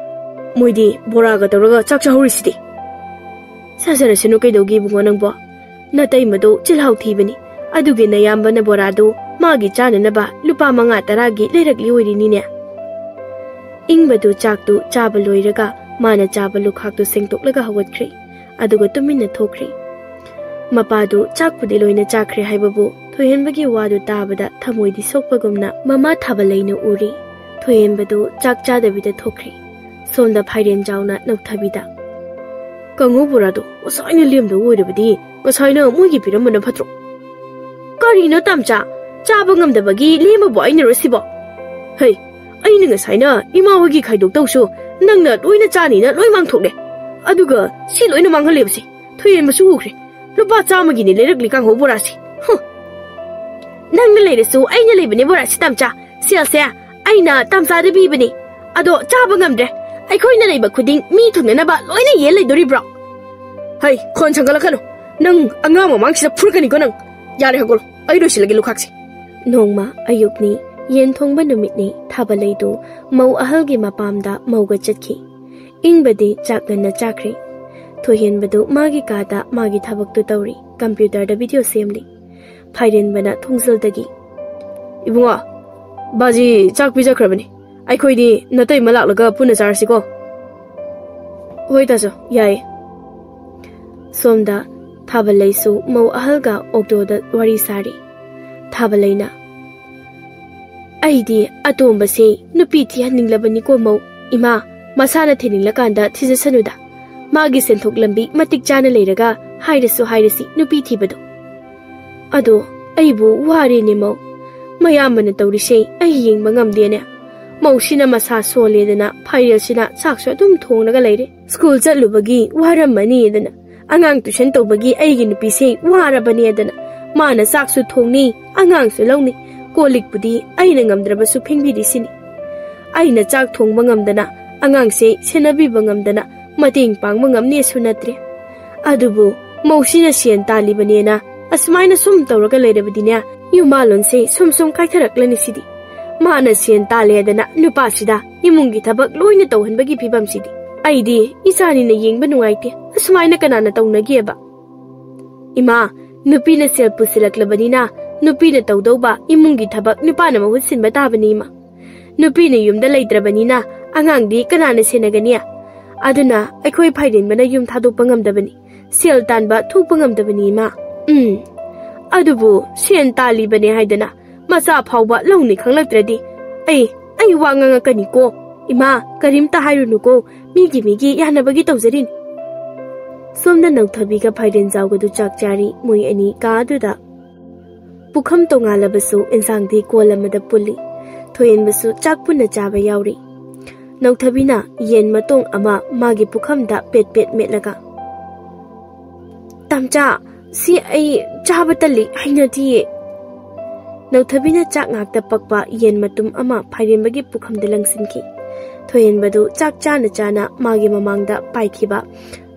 ꯃꯣꯏꯗꯤ ꯕꯣꯔꯥꯒ ꯇꯧꯔꯒ ꯆꯥꯛ ꯆꯥꯍꯧꯔꯤꯁꯤꯗꯤ꯫" "ꯆꯥꯖꯔꯁꯅꯨ, ꯀꯩꯗꯧꯒꯦ, ꯏꯕꯨꯡꯉꯣ, ꯅꯪꯕꯣ? ꯅꯇꯩꯃꯗꯣ ꯆꯤꯜꯍꯥꯎ ꯊꯤꯕꯅꯤ꯫ ꯑꯗꯨꯒꯤ ꯅꯌꯥꯝꯕꯅ ꯕꯣꯔꯥꯗꯨ ꯃꯥꯒꯤ ꯆꯥꯅꯅꯕ ꯂꯨꯄꯥ ꯃꯉꯥ ꯇꯔꯥꯒꯤ ꯂꯩꯔꯛꯂꯤ ꯑꯣꯏꯔꯤꯅꯤꯅꯦ꯫" ꯏꯪꯕꯗꯨ ꯆꯥꯛꯇꯨ ꯆꯥꯕ ꯂꯣꯏꯔꯒ ꯃꯥꯅ ꯆꯥꯕ ꯂꯨꯈꯥꯛꯇꯨ ꯁꯦꯡꯗꯣꯛꯂꯒ ꯍꯧꯒꯠꯈ꯭ꯔꯦ꯫ ꯑꯗꯨꯒ ꯇꯨꯃꯤꯟꯅ ꯊꯣꯛꯈ꯭ꯔꯦ꯫ ꯃꯄꯥꯗꯨ ꯆꯥꯛꯄꯨꯗꯤ ꯂꯣꯏꯅ ꯆꯥꯈ꯭ꯔꯦ ꯍꯥꯏꯕꯕꯨ ꯊꯣꯏꯍꯦꯟꯕꯒꯤ ꯋꯥꯗꯨ ꯇꯥꯕꯗ ꯊꯃꯣꯏꯗꯤ ꯁꯣꯛꯄꯒꯨꯝꯅ ꯃꯃꯥ ꯊꯥꯕꯂꯩꯅ ꯎꯔꯤ꯫ ꯊꯣꯏꯍꯦꯟꯕꯗꯨ ꯆꯥꯛ ꯆꯥꯗꯕꯤꯗ ꯊꯣꯛꯈ꯭ꯔꯦ꯫ ꯁꯣꯝꯗ ꯐꯥꯏꯔꯦꯟꯖꯥꯎꯅ ꯅꯧꯊꯕꯤꯗ, "ꯀꯥꯡꯍꯧ ꯕꯣꯔꯥꯗꯣ ꯉꯁꯥꯏꯅ ꯂꯦꯝꯗꯧ ꯑꯣꯏꯔꯕꯗꯤ ꯉꯁꯥꯏꯅ ꯃꯣꯏꯒꯤ ꯄꯤꯔꯝꯕꯅ ꯐꯠꯇ꯭ꯔꯣ?" "ꯀꯔꯤꯅꯣ ꯇꯝꯆꯥ? ꯆꯥꯕ ꯉꯝꯗꯕꯒꯤ ꯂꯦꯝꯕꯕꯨ ꯑꯩꯅꯔꯣ ꯁꯤꯕꯣ? ꯍꯩ, ꯑꯩꯅ ꯉꯁꯥꯏꯅ ꯏꯃꯥ ꯍꯣꯏꯒꯤ ꯈꯥꯏꯗꯣꯛꯇꯧꯁꯨ ꯅꯪꯅ ꯂꯣꯏꯅ ꯆꯥꯅꯤꯅ ꯂꯣꯏ ꯃꯥꯡꯊꯣꯛꯂꯦ꯫ ꯑꯗꯨꯒ ꯁꯤ ꯂꯣꯏꯅ ꯃꯥꯡꯍꯜꯂꯦꯕꯁꯦ ꯊꯣꯏꯍꯦꯟꯕꯁꯨ ꯎꯈ꯭ꯔꯦ꯫ ꯂꯨꯄꯥ ꯆꯥꯝꯃꯒꯤꯅꯦ ꯂꯩꯔꯛꯂꯤ ꯀꯥꯡꯍꯧ ꯕꯣꯔꯥꯁꯦ꯫ ꯍꯨꯝ꯫ ꯅꯪꯅ ꯂꯩꯔꯁꯨ ꯑꯩꯅ ꯂꯩꯕꯅꯦ ꯕꯣꯔꯥꯁꯤ ꯇꯝꯆꯥ꯫ ꯁꯦꯜꯁꯦ ꯑꯩꯅ ꯇꯝꯆꯥꯗ ꯄꯤꯕꯅꯤ꯫ ꯑꯗꯣ ꯆꯥꯕ ꯉꯝꯗ꯭ꯔꯦ꯫ ꯑꯩꯈꯣꯏꯅ ꯂꯩꯕ ꯈꯨꯗꯤꯡ ꯃꯤ ꯊꯨꯡꯅꯅꯕ ꯂꯣꯏꯅ ꯌꯦꯟ ꯂꯩꯗꯣꯔꯤꯕ꯭ꯔꯣ?" "ꯍꯩ, ꯈꯣꯟ ꯁꯪꯒꯠꯂꯛꯀꯅꯨ꯫ ꯅꯪ ꯑꯉꯥꯡ ꯃꯃꯥꯡꯁꯤꯗ ꯐꯨꯔꯛꯀꯅꯤꯀꯣ ꯅꯪ꯫ ꯌꯥꯔꯦ, ꯍꯧꯒꯠꯂꯣ꯫ ꯑꯩ ꯂꯣꯏꯁꯤꯜꯂꯒꯦ ꯂꯨꯈꯥꯛꯁꯦ꯫" ꯅꯣꯡꯃ ꯑꯌꯨꯛꯅꯤ, ꯌꯦꯟ ꯊꯣꯡꯕ ꯅꯨꯃꯤꯠꯅꯤ꯫ ꯊꯥꯕꯂꯩꯗꯨ ꯃꯧ ꯑꯍꯜꯒꯤ ꯃꯄꯥꯝꯗ ꯃꯧꯒ ꯆꯠꯈꯤ꯫ ꯏꯪꯕꯗꯤ ꯆꯥꯛ ꯉꯟꯅ ꯆꯥꯈ꯭ꯔꯦ꯫ ꯊꯣꯏꯍꯦꯟꯕꯗꯨ ꯃꯥꯒꯤ ꯀꯥꯗ ꯃꯥꯒꯤ ꯊꯕꯛꯇꯨ ꯇꯧꯔꯤ꯫ ꯀꯝꯄ꯭ꯌꯨꯇꯔꯗ ꯚꯤꯗꯤꯑꯣ ꯁꯦꯝꯂꯤ꯫ ꯐꯥꯏꯔꯦꯟꯕꯅ ꯊꯣꯡꯖꯜꯗꯒꯤ, "ꯏꯕꯨꯡꯉꯣ, ꯕꯥꯖꯤ ꯆꯥꯛ ꯄꯤꯖꯈ꯭ꯔꯕꯅꯤ꯫ ꯑꯩꯈꯣꯏꯗꯤ ꯅꯇꯩꯃ ꯂꯥꯛꯂꯒ ꯄꯨꯟꯅ ꯆꯥꯔꯁꯤꯀꯣ?" "ꯍꯣꯏ ꯇꯥꯆꯧ, ꯌꯥꯏꯌꯦ꯫" ꯁꯣꯝꯗ ꯊꯥꯕꯂꯩꯁꯨ ꯃꯧ ꯑꯍꯜꯒ ꯑꯣꯛꯇꯣꯗ ꯋꯥꯔꯤ ꯁꯥꯔꯤ꯫ ꯊꯥꯕꯂꯩꯅ, "ꯑꯩꯗꯤ ꯑꯇꯣꯝꯕꯁꯦ ꯅꯨꯄꯤ ꯊꯤꯍꯟꯅꯤꯡꯂꯕꯅꯤꯀꯣ ꯃꯧ꯫ ꯏꯃꯥ, ꯃꯁꯥꯅ ꯊꯤꯅꯤꯡꯂꯀꯥꯟꯗ ꯊꯤꯖꯁꯅꯨꯗ꯫ ꯃꯥꯒꯤ ꯁꯦꯟꯊꯣꯛ ꯂꯝꯕꯤ ꯃꯇꯤꯛ ꯆꯥꯅ ꯂꯩꯔꯒ ꯍꯥꯏꯔꯁꯨ ꯍꯥꯏꯔꯁꯤ ꯅꯨꯄꯤ ꯊꯤꯕꯗꯣ꯫ ꯑꯗꯣ ꯑꯩꯕꯨ ꯋꯥꯔꯦꯅꯦ ꯃꯧ꯫ ꯃꯌꯥꯝꯕꯅ ꯇꯧꯔꯤꯁꯦ ꯑꯩ ꯌꯦꯡꯕ ꯉꯝꯗꯦꯅꯦ꯫ ꯃꯧꯁꯤꯅ ꯃꯁꯥ ꯁꯣꯜꯂꯦꯗꯅ ꯐꯥꯏꯔꯦꯜꯁꯤꯅ ꯆꯥꯛꯁꯨ ꯑꯗꯨꯝ ꯊꯣꯡꯂꯒ ꯂꯩꯔꯦ꯫ ꯁ꯭ꯀꯨꯜ ꯆꯠꯂꯨꯕꯒꯤ ꯋꯥꯔꯝꯃꯅꯤꯗꯅ, ꯑꯉꯥꯡ ꯇꯨꯏꯁꯟ ꯇꯧꯕꯒꯤ ꯑꯩꯒꯤ ꯅꯨꯄꯤꯁꯦ ꯋꯥꯔꯕꯅꯦꯗꯅ, ꯃꯥꯅ ꯆꯥꯛꯁꯨ ꯊꯣꯡꯅꯤ, ꯑꯉꯥꯡꯁꯨ ꯂꯧꯅꯤ, ꯀꯣꯜ ꯂꯤꯛꯄꯨꯗꯤ ꯑꯩꯅ ꯉꯝꯗ꯭ꯔꯕꯁꯨ ꯐꯦꯡꯕꯤꯔꯤꯁꯤꯅꯤ꯫ ꯑꯩꯅ ꯆꯥꯛ ꯊꯣꯡꯕ ꯉꯝꯗꯅ, ꯑꯉꯥꯡꯁꯦ ꯁꯦꯟꯅꯕꯤꯕ ꯉꯝꯗꯅ, ꯃꯇꯦꯡ ꯄꯥꯡꯕ ꯉꯝꯅꯦꯁꯨ ꯅꯠꯇ꯭ꯔꯦ꯫ ꯑꯗꯨꯕꯨ ꯃꯧꯁꯤꯅ ꯁꯦꯟ ꯇꯥꯜꯂꯤꯕꯅꯦꯅ ꯑꯁꯨꯃꯥꯏꯅ ꯁꯨꯝ ꯇꯧꯔꯒ ꯂꯩꯔꯕꯗꯤꯅꯦ, ꯌꯨꯝꯕꯥꯜꯂꯣꯟꯁꯦ ꯁꯨꯝ ꯁꯨꯝ ꯀꯥꯏꯊꯔꯛꯂꯅꯤ ꯁꯤꯗꯤ꯫ ꯃꯥꯅ ꯁꯦꯟ ꯇꯥꯜꯂꯦꯗꯅ ꯅꯨꯄꯥꯁꯤꯗ ꯏꯃꯨꯡꯒꯤ ꯊꯕꯛ ꯂꯣꯏꯅ ꯇꯧꯍꯟꯕꯒꯤ ꯐꯤꯕꯝꯁꯤꯗꯤ꯫ ꯑꯩꯗꯤ ꯏꯆꯥꯅꯤꯅ ꯌꯦꯡꯕ ꯅꯨꯡꯉꯥꯏꯇꯦ꯫ ꯑꯁꯨꯃꯥꯏꯅ ꯀꯅꯥꯅ ꯇꯧꯅꯒꯦꯕ?" "ꯏꯃꯥ, ꯅꯨꯄꯤꯅ ꯁꯦꯜ ꯄꯨꯁꯤꯜꯂꯛꯂꯕꯅꯤꯅ ꯅꯨꯄꯤꯅ ꯇꯧꯗꯧꯕ ꯏꯃꯨꯡꯒꯤ ꯊꯕꯛ ꯅꯨꯄꯥꯅ ꯃꯍꯨꯠ ꯁꯤꯟꯕ ꯇꯥꯕꯅꯤ ꯏꯃꯥ꯫ ꯅꯨꯄꯤꯅ ꯌꯨꯝꯗ ꯂꯩꯇ꯭ꯔꯕꯅꯤꯅ ꯑꯉꯥꯡꯗꯤ ꯀꯅꯥꯅ ꯁꯦꯟꯅꯒꯅꯤ? ꯑꯗꯨꯅ ꯑꯩꯈꯣꯏ ꯐꯥꯏꯔꯦꯟꯕꯅ ꯌꯨꯝ ꯊꯥꯗꯣꯛꯄ ꯉꯝꯗꯕꯅꯤ, ꯁꯦꯜ ꯇꯥꯟꯕ ꯊꯣꯛꯄ ꯉꯝꯗꯕꯅꯤ ꯏꯃꯥ꯫" "ꯎꯝ, ꯑꯗꯨꯕꯨ ꯁꯦꯟ ꯇꯥꯜꯂꯤꯕꯅꯦ ꯍꯥꯏꯗꯅ ꯃꯆꯥ ꯐꯥꯎꯕ ꯂꯧꯅꯤ ꯈꯪꯂꯛꯇ꯭ꯔꯗꯤ ꯑꯩ, ꯑꯩ ꯋꯥ ꯉꯥꯡꯉꯛꯀꯅꯤꯀꯣ꯫ ꯏꯃꯥ, ꯀꯔꯤꯝꯇ ꯍꯥꯏꯔꯨꯅꯨꯀꯣ, ꯃꯤꯒꯤ ꯃꯤꯒꯤ ꯌꯥꯅꯕꯒꯤ ꯇꯧꯖꯔꯤꯅꯤ꯫" ꯁꯣꯝꯗ ꯅꯧꯊꯕꯤꯒ ꯐꯥꯏꯔꯦꯟꯖꯥꯎꯒꯗꯨ ꯆꯥꯛ ꯆꯥꯔꯤ꯫ ꯃꯣꯏ ꯑꯅꯤ ꯀꯥ ꯑꯗꯨꯗ ꯄꯨꯈꯝ ꯇꯣꯉꯥꯜꯂꯕꯁꯨ ꯏꯟꯁꯥꯡꯗꯤ ꯀꯣꯜ ꯑꯃꯗ ꯄꯨꯜꯂꯤ꯫ ꯊꯣꯏꯍꯦꯟꯕꯁꯨ ꯆꯥꯛ ꯄꯨꯟꯅ ꯆꯥꯕ ꯌꯥꯎꯔꯤ꯫ ꯅꯧꯊꯕꯤꯅ ꯌꯦꯟ ꯃꯇꯣꯡ ꯑꯃ ꯃꯥꯒꯤ ꯄꯨꯈꯝꯗ ꯄꯦꯠ ꯄꯦꯠ ꯃꯦꯠꯂꯒ, "ꯇꯥꯝꯆꯥ, ꯁꯤ ꯑꯩ ꯆꯥꯕ ꯇꯜꯂꯤ, ꯍꯩꯅꯗꯤꯌꯦ꯫" ꯅꯧꯊꯕꯤꯅ ꯆꯥꯛ ꯉꯥꯛꯇ ꯄꯛꯄ ꯌꯦꯟ ꯃꯇꯨꯝ ꯑꯃ ꯐꯥꯏꯔꯦꯟꯕꯒꯤ ꯄꯨꯈꯝꯗ ꯂꯪꯁꯤꯟꯈꯤ꯫ ꯊꯣꯏꯍꯦꯟꯕꯗꯨ ꯆꯥꯛ ꯆꯥꯅ ꯆꯥꯅ ꯃꯥꯒꯤ ꯃꯃꯥꯡꯗ ꯄꯥꯏꯈꯤꯕ꯫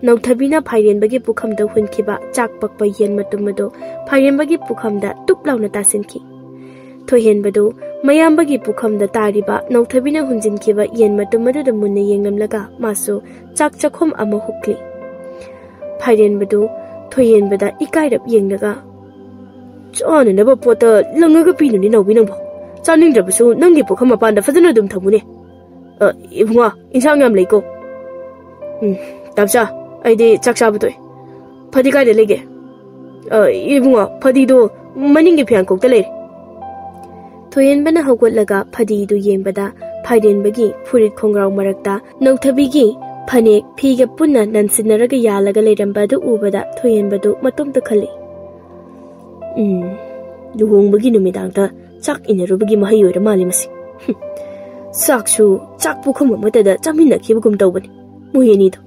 ꯅꯧꯊꯕꯤꯅ ꯐꯥꯏꯔꯦꯟꯕꯒꯤ ꯄꯨꯈꯝꯗ ꯍꯨꯟꯈꯤꯕ ꯆꯥꯛ ꯄꯛꯄ ꯌꯦꯟ ꯃꯇꯨꯝ ꯑꯗꯨ ꯐꯥꯏꯔꯦꯟꯕꯒꯤ ꯄꯨꯈꯝꯗ ꯇꯨꯞ ꯂꯥꯎꯅ ꯇꯥꯁꯤꯟꯈꯤ꯫ ꯊꯣꯏꯍꯦꯟꯕꯗꯨ ꯃꯌꯥꯝꯕꯒꯤ ꯄꯨꯈꯝꯗ ꯇꯥꯔꯤꯕ ꯅꯧꯊꯕꯤꯅ ꯍꯨꯟꯖꯤꯟꯈꯤꯕ ꯌꯦꯟ ꯃꯇꯨꯝ ꯑꯗꯨꯗ ꯃꯨꯟꯅ ꯌꯦꯡꯂꯝꯂꯒ ꯃꯥꯁꯨ ꯆꯥꯛ ꯆꯥꯛꯈꯨꯝ ꯑꯃ ꯍꯨꯛꯂꯤ꯫ ꯐꯥꯏꯔꯦꯟꯕꯗꯨ ꯊꯣꯏꯍꯦꯟꯕꯗ ꯏꯀꯥꯏꯔꯞ ꯌꯦꯡꯂꯒ, "ꯆꯥꯅꯅꯕ ꯄꯣꯠꯇ ꯂꯪꯉꯒ ꯄꯤꯅꯨꯅꯦ ꯅꯥꯎꯕꯤ ꯅꯪꯕꯣ꯫ ꯆꯥꯅꯤꯡꯗ꯭ꯔꯕꯁꯨ ꯅꯪꯒꯤ ꯄꯨꯈꯝ ꯃꯄꯥꯟꯗ ꯐꯖꯅ ꯑꯗꯨꯝ ꯊꯝꯃꯨꯅꯦ꯫ ꯑ, ꯏꯕꯨꯡꯉꯣ, ꯏꯟꯁꯥꯡ ꯌꯥꯝ ꯂꯩꯀꯣ꯫ ꯎꯝ, ꯇꯥꯝꯆꯥ, ꯑꯩꯗꯤ ꯆꯥꯛ ꯆꯥꯕ ꯇꯣꯛꯑꯦ꯫ ꯐꯗꯤ ꯀꯥꯏꯗ ꯂꯩꯒꯦ? ꯑ, ꯏꯕꯨꯡꯉꯣ, ꯐꯗꯤꯗꯣ ꯃꯅꯤꯡꯒꯤ ꯐꯤꯌꯥꯡꯀꯣꯛꯇ ꯂꯩꯔꯦ꯫" ꯊꯣꯏꯍꯦꯟꯕꯅ ꯍꯧꯒꯠꯂꯒ ꯐꯗꯤꯗꯨ ꯌꯦꯡꯕꯗ ꯐꯥꯏꯔꯦꯟꯕꯒꯤ ꯐꯨꯔꯤꯠ ꯈꯣꯡꯒ꯭ꯔꯥꯎ ꯃꯔꯛꯇ ꯅꯧꯊꯕꯤꯒꯤ ꯐꯅꯦꯛ ꯐꯤꯒ ꯄꯨꯟꯅ ꯅꯟꯁꯤꯟꯅꯔꯒ ꯌꯥꯜꯂꯒ ꯂꯩꯔꯝꯕꯗꯨ ꯎꯕꯗ ꯊꯣꯏꯍꯦꯟꯕꯗꯨ ꯃꯇꯣꯝꯇ ꯈꯜꯂꯤ꯫ "ꯎꯝ, ꯂꯨꯍꯣꯡꯕꯒꯤ ꯅꯨꯃꯤꯗꯥꯡꯗ ꯆꯥꯛ ꯏꯟꯅꯔꯨꯕꯒꯤ ꯃꯍꯩ ꯑꯣꯏꯔ ꯃꯥꯜꯂꯦ ꯃꯁꯤ꯫ ꯍꯨꯝ, ꯆꯥꯛꯁꯨ ꯆꯥꯛ ꯄꯨꯈꯝ ꯑꯃꯠꯇꯗ ꯆꯥꯃꯤꯟꯅꯈꯤꯕꯒꯨꯝ ꯇꯧꯕꯅꯤ ꯃꯣꯏ ꯑꯅꯤꯗꯣ꯫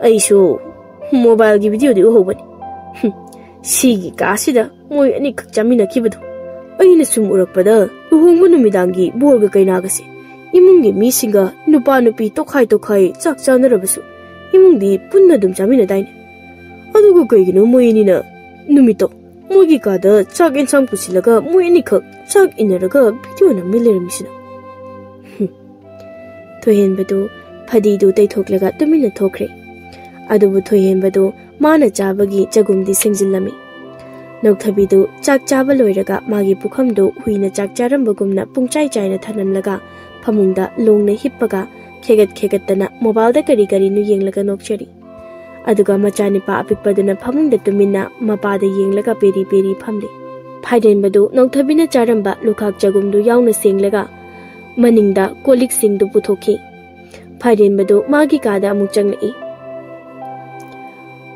ꯑꯩꯁꯨ ꯃꯣꯕꯥꯏꯜꯒꯤ ꯚꯤꯗꯤꯑꯣꯗꯤ ꯎꯍꯧꯕꯅꯤ꯫ ꯍꯨꯝ, ꯁꯤꯒꯤ ꯀꯥꯁꯤꯗ ꯃꯣꯏ ꯑꯅꯤꯈꯛ ꯆꯥꯃꯤꯟꯅꯈꯤꯕꯗꯣ꯫ ꯑꯩꯅ ꯁꯨꯝ ꯎꯔꯛꯄꯗ ꯂꯨꯍꯣꯡꯕ ꯅꯨꯃꯤꯗꯥꯡꯒꯤ ꯕꯣꯔꯒ ꯀꯩꯅꯥꯒꯁꯦ ꯏꯃꯨꯡꯒꯤ ꯃꯤꯁꯤꯡꯒ ꯅꯨꯄꯥ ꯅꯨꯄꯤ ꯇꯣꯈꯥꯏ ꯇꯣꯈꯥꯏ ꯆꯥꯛ ꯆꯥꯅꯔꯕꯁꯨ ꯏꯃꯨꯡꯗꯤ ꯄꯨꯟꯅ ꯑꯗꯨꯝ ꯆꯥꯃꯤꯟꯅꯗꯥꯏꯅꯦ꯫ ꯑꯗꯨꯒ ꯀꯩꯒꯤꯅꯣ ꯃꯣꯏ ꯑꯅꯤꯅ ꯅꯨꯃꯤꯠꯇꯣ ꯃꯣꯏꯒꯤ ꯀꯥꯗ ꯆꯥꯛ ꯌꯦꯟꯁꯥꯡ ꯄꯨꯁꯤꯜꯂꯒ ꯃꯣꯏ ꯑꯅꯤꯈꯛ ꯆꯥꯛ ꯏꯟꯅꯔꯒ ꯚꯤꯗꯤꯑꯣ ꯅꯝꯃꯤ ꯂꯩꯔꯝꯃꯤꯁꯤꯅ?" ꯍꯨꯝ꯫ ꯊꯣꯏꯍꯦꯟꯕꯗꯨ ꯐꯗꯤꯗꯨ ꯇꯩꯊꯣꯛꯂꯒ ꯇꯨꯃꯤꯟꯅ ꯊꯣꯛꯈ꯭ꯔꯦ꯫ ꯑꯗꯨꯕꯨ ꯊꯣꯏꯍꯦꯟꯕꯗꯨ ꯃꯥꯅ ꯆꯥꯕꯒꯤ ꯆꯒꯨꯝꯗꯤ ꯁꯦꯡꯖꯤꯜꯂꯝꯃꯤ꯫ ꯅꯧꯊꯕꯤꯗꯨ ꯆꯥꯛ ꯆꯥꯕ ꯂꯣꯏꯔꯒ ꯃꯥꯒꯤ ꯄꯨꯈꯝꯗꯨ ꯍꯨꯏꯅ ꯆꯥꯛ ꯆꯥꯔꯝꯕꯒꯨꯝꯅ ꯄꯨꯡꯆꯥꯏ ꯆꯥꯏꯅ ꯊꯅꯝꯂꯒ ꯐꯃꯨꯡꯗ ꯂꯣꯡꯅ ꯍꯤꯞꯄꯒ ꯈꯦꯒꯠ ꯈꯦꯒꯠꯇꯅ ꯃꯣꯕꯥꯏꯜꯗ ꯀꯔꯤ ꯀꯔꯤꯅꯣ ꯌꯦꯡꯂꯒ ꯅꯣꯛꯆꯔꯤ꯫ ꯑꯗꯨꯒ ꯃꯆꯥꯅꯤꯄꯥ ꯑꯄꯤꯛꯄꯗꯨꯅ ꯐꯃꯨꯡꯗ ꯇꯨꯃꯤꯟꯅ ꯃꯄꯥꯗ ꯌꯦꯡꯂꯒ ꯄꯦꯔꯤ ꯄꯦꯔꯤ ꯐꯝꯂꯤ꯫ ꯐꯥꯏꯔꯦꯟꯕꯗꯨ ꯅꯧꯊꯕꯤꯅ ꯆꯥꯔꯝꯕ ꯂꯨꯈꯥꯛ ꯆꯒꯨꯝꯗꯨ ꯌꯥꯎꯅ ꯁꯦꯡꯂꯒ ꯃꯅꯤꯡꯗ ꯀꯣꯜꯂꯤꯛꯁꯤꯡꯗꯨ ꯄꯨꯊꯣꯛꯈꯤ꯫ ꯐꯥꯏꯔꯦꯟꯕꯗꯨ ꯃꯥꯒꯤ ꯀꯥꯗ ꯑꯃꯨꯛ ꯆꯪꯂꯛꯏ꯫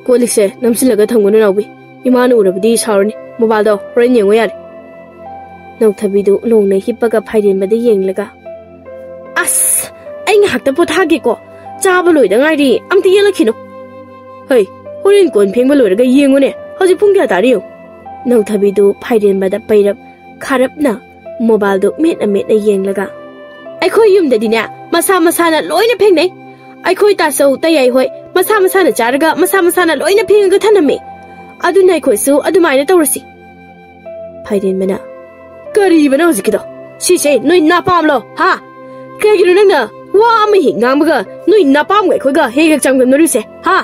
"ꯀꯣꯜꯂꯤꯛꯁꯦ ꯅꯝꯁꯤꯜꯂꯒ ꯊꯝꯒꯅꯨ ꯅꯥꯎꯕꯤ, ꯏꯃꯥꯅ ꯎꯔꯕꯗꯤ ꯁꯥꯎꯔꯅꯤ꯫ ꯃꯣꯕꯥꯏꯜꯗꯣ ꯍꯣꯔꯦꯟ ꯌꯦꯡꯉꯣ ꯌꯥꯔꯦ꯫" ꯅꯧꯊꯕꯤꯗꯨ ꯂꯣꯡꯅ ꯍꯤꯞꯄꯒ ꯐꯥꯏꯔꯦꯟꯕꯗ ꯌꯦꯡꯂꯒ, "ꯑꯁ, ꯑꯩ ꯉꯥꯏꯍꯥꯛꯇ ꯄꯣꯊꯥꯒꯦꯀꯣ, ꯆꯥꯕ ꯂꯣꯏꯗ ꯉꯥꯏꯔꯤ, ꯑꯝꯇ ꯌꯦꯜꯂꯛꯈꯤꯅꯨ꯫ ꯍꯩ, ꯍꯣꯔꯦꯟ ꯀꯣꯟ ꯐꯦꯡꯕ ꯂꯣꯏꯔꯒ ꯌꯦꯡꯉꯨꯅꯦ, ꯍꯧꯖꯤꯛ ꯄꯨꯡ ꯀꯌꯥ ꯇꯥꯔꯦ ꯌꯦꯡꯉꯨ꯫" ꯅꯧꯊꯕꯤꯗꯨ ꯐꯥꯏꯔꯦꯟꯕꯗ ꯄꯩꯔꯞ ꯈꯥꯔꯞꯅ ꯃꯣꯕꯥꯏꯜꯗꯨ ꯃꯦꯠꯅ ꯃꯦꯠꯅ ꯌꯦꯡꯂꯒ, "ꯑꯩꯈꯣꯏ ꯌꯨꯝꯗꯗꯤꯅꯦ ꯃꯁꯥ ꯃꯁꯥꯅ ꯂꯣꯏꯅ ꯐꯦꯡꯅꯩ꯫ ꯑꯩꯈꯣꯏ ꯇꯥꯆꯧ ꯇꯌꯥꯏ ꯍꯣꯏ ꯃꯁꯥ ꯃꯁꯥꯅ ꯆꯥꯔꯒ ꯃꯁꯥ ꯃꯁꯥꯅ ꯂꯣꯏꯅ ꯐꯦꯡꯉꯒ ꯊꯅꯝꯃꯤ꯫ ꯑꯗꯨꯅ ꯑꯩꯈꯣꯏꯁꯨ ꯑꯗꯨꯃꯥꯏꯅ ꯇꯧꯔꯁꯤ꯫" ꯐꯥꯏꯔꯦꯟꯕꯅ, "ꯀꯔꯤꯕꯅꯣ ꯍꯧꯖꯤꯛꯀꯤꯗꯣ? ꯁꯤꯁꯦ ꯅꯣꯏ ꯅꯄꯥꯝꯂꯣ, ꯍꯥ? ꯀꯩꯒꯤꯅꯣ ꯅꯪꯅ ꯋꯥ ꯑꯃ ꯍꯦꯛ ꯉꯥꯡꯕꯒ ꯅꯣꯏ ꯅꯄꯥꯝꯒ ꯑꯩꯈꯣꯏꯒ ꯍꯦꯛ ꯍꯦꯛ ꯆꯥꯡꯗꯝꯅꯔꯤꯁꯦ, ꯍꯥ?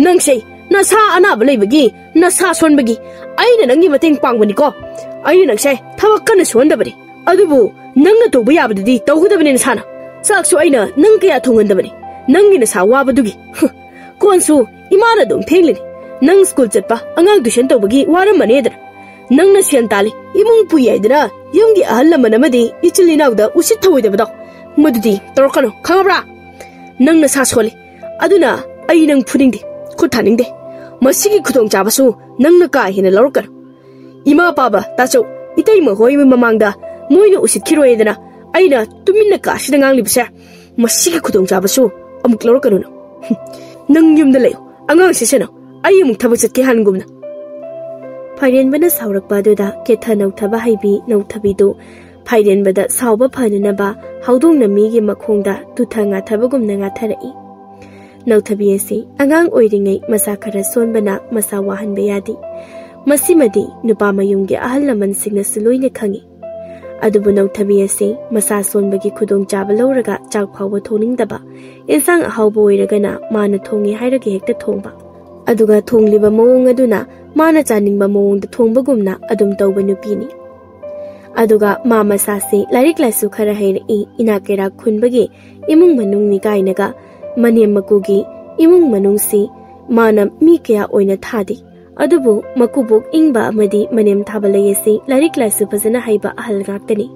ꯅꯪꯁꯦ ꯅꯁꯥ ꯑꯅꯥꯕ ꯂꯩꯕꯒꯤ, ꯅꯁꯥ ꯁꯣꯟꯕꯒꯤ ꯑꯩꯅ ꯅꯪꯒꯤ ꯃꯇꯦꯡ ꯄꯥꯡꯕꯅꯤꯀꯣ꯫ ꯑꯩꯅ ꯅꯪꯁꯦ ꯊꯕꯛ ꯀꯟꯅ ꯁꯨꯍꯟꯗꯕꯅꯤ, ꯑꯗꯨꯕꯨ ꯅꯪꯅ ꯇꯧꯕ ꯌꯥꯕꯗꯨꯗꯤ ꯇꯧꯒꯗꯕꯅꯤ ꯅꯁꯥꯅ꯫ ꯆꯥꯛꯁꯨ ꯑꯩꯅ ꯅꯪ ꯀꯌꯥ ꯊꯣꯡꯍꯟꯗꯕꯅꯤ, ꯅꯪꯒꯤ ꯅꯁꯥ ꯋꯥꯕꯗꯨꯒꯤ꯫ ꯍꯨ, ꯀꯣꯟꯁꯨ ꯏꯃꯥꯅ ꯑꯗꯨꯝ ꯐꯦꯡꯂꯤꯅꯤ꯫ ꯅꯪ ꯁ꯭ꯀꯨꯜ ꯆꯠꯄ, ꯑꯉꯥꯡ ꯇꯨꯏꯁꯟ ꯇꯧꯕꯒꯤ ꯋꯥꯔꯝꯃꯅꯦꯗꯅ꯫ ꯅꯪꯅ ꯁꯦꯟ ꯇꯥꯜꯂꯤ, ꯏꯃꯨꯡ ꯄꯨꯏ ꯍꯥꯏꯗꯅ ꯌꯨꯝꯒꯤ ꯑꯍꯜ ꯂꯃꯟ ꯑꯃꯗꯤ ꯏꯆꯤꯜ ꯏꯅꯥꯎꯗ ꯎꯁꯤꯠ ꯊꯑꯣꯏꯗꯕꯗꯣ, ꯃꯗꯨꯗꯤ ꯇꯧꯔꯛꯀꯅꯨ, ꯈꯪꯉꯕ꯭ꯔꯥ? ꯅꯪ ꯅꯁꯥ ꯁꯣꯜꯂꯤ, ꯑꯗꯨꯅ ꯑꯩ ꯅꯪ ꯐꯨꯅꯤꯡꯗꯦ, ꯈꯨꯠ ꯊꯥꯅꯤꯡꯗꯦ꯫ ꯃꯁꯤꯒꯤ ꯈꯨꯗꯣꯡꯆꯥꯕꯁꯨ ꯅꯪꯅ ꯀꯥ ꯍꯦꯟꯅ ꯂꯧꯔꯛꯀꯅꯨ꯫ ꯏꯃꯥ ꯄꯥꯕ ꯇꯥꯆꯧ ꯏꯇꯩꯃ ꯍꯣꯏ ꯃꯃꯥꯡꯗ ꯃꯣꯏꯅ ꯎꯁꯤꯠꯈꯤꯔꯣꯏꯗꯅ ꯑꯩꯅ ꯇꯨꯃꯤꯟꯅ ꯀꯥꯁꯤꯗ ꯉꯥꯡꯂꯤꯕꯁꯦ, ꯃꯁꯤꯒꯤ ꯈꯨꯗꯣꯡꯆꯥꯕꯁꯨ ꯑꯃꯨꯛ ꯂꯧꯔꯛꯀꯅꯨ ꯅꯪ꯫ ꯅꯪ ꯌꯨꯝꯗ ꯂꯩꯌꯨ, ꯑꯉꯥꯡꯁꯦ ꯁꯦꯟꯅꯧ, ꯑꯩ ꯑꯃꯨꯛ ꯊꯕꯛ ꯆꯠꯀꯦ ꯍꯥꯟꯒꯨꯝꯅ꯫ ꯐꯥꯏꯔꯦꯟꯕꯅ ꯁꯥꯎꯔꯛꯄ ꯑꯗꯨꯗ ꯀꯦꯊ ꯅꯧꯊꯕ ꯍꯩꯕꯤ ꯅꯧꯊꯕꯤꯗꯨ ꯐꯥꯏꯔꯦꯟꯕꯗ ꯁꯥꯎꯕ ꯐꯅꯅꯕ ꯍꯧꯗꯣꯡꯅ ꯃꯤꯒꯤ ꯃꯈꯣꯡꯗ ꯇꯨꯊ ꯉꯥꯊꯕꯒꯨꯝꯅ ꯉꯥꯊꯔꯛꯏ꯫ ꯅꯧꯊꯕꯤ ꯑꯁꯤ ꯑꯉꯥꯡ ꯑꯣꯏꯔꯤꯉꯩ ꯃꯁꯥ ꯈꯔ ꯁꯣꯟꯕꯅ ꯃꯁꯥ ꯋꯥꯍꯟꯕ ꯌꯥꯗꯦ꯫ ꯃꯁꯤꯃꯗꯤ ꯅꯨꯄꯥ ꯃꯌꯨꯝꯒꯤ ꯑꯍꯜ ꯂꯃꯟꯁꯤꯡꯅꯁꯨ ꯂꯣꯏꯅ ꯈꯪꯏ꯫ ꯑꯗꯨꯕꯨ ꯅꯧꯊꯕꯤ ꯑꯁꯤ ꯃꯁꯥ ꯁꯣꯟꯕꯒꯤ ꯈꯨꯗꯣꯡꯆꯥꯕ ꯂꯧꯔꯒ ꯆꯥꯛ ꯐꯥꯎꯕ ꯊꯣꯡꯅꯤꯡꯗꯕ, ꯏꯟꯁꯥꯡ ꯑꯍꯥꯎꯕ ꯑꯣꯏꯔꯒꯅ ꯃꯥꯅ ꯊꯣꯡꯉꯤ ꯍꯥꯏꯔꯒ ꯍꯦꯛꯇ ꯊꯣꯡꯕ, ꯑꯗꯨꯒ ꯊꯣꯡꯂꯤꯕ ꯃꯑꯣꯡ ꯑꯗꯨꯅ ꯃꯥꯅ ꯆꯥꯅꯤꯡꯕ ꯃꯑꯣꯡꯗ ꯊꯣꯡꯕꯒꯨꯝꯅ ꯑꯗꯨꯝ ꯇꯧꯕ ꯅꯨꯄꯤꯅꯤ꯫ ꯑꯗꯨꯒ ꯃꯥ ꯃꯁꯥꯁꯤ ꯂꯥꯏꯔꯤꯛ ꯂꯥꯏꯁꯨ ꯈꯔ ꯍꯩꯔꯛꯏ, ꯏꯅꯥꯛ ꯀꯩꯔꯥꯛ ꯈꯨꯟꯕꯒꯤ ꯏꯃꯨꯡ ꯃꯅꯨꯡꯅꯤ ꯀꯥꯏꯅꯒ ꯃꯅꯦꯝ ꯃꯀꯨꯒꯤ ꯏꯃꯨꯡ ꯃꯅꯨꯡꯁꯤ ꯃꯥꯅ ꯃꯤ ꯀꯌꯥ ꯑꯣꯏꯅ ꯊꯥꯗꯦ꯫ ꯑꯗꯨꯕꯨ ꯃꯀꯨꯕꯣꯛ ꯏꯪꯕ ꯑꯃꯗꯤ ꯃꯅꯦꯝ ꯊꯥꯕ ꯂꯩ ꯑꯁꯤ ꯂꯥꯏꯔꯤꯛ ꯂꯥꯏꯁꯨ ꯐꯖꯅ ꯍꯩꯕ ꯑꯍꯜ ꯉꯥꯛꯇꯅꯤ꯫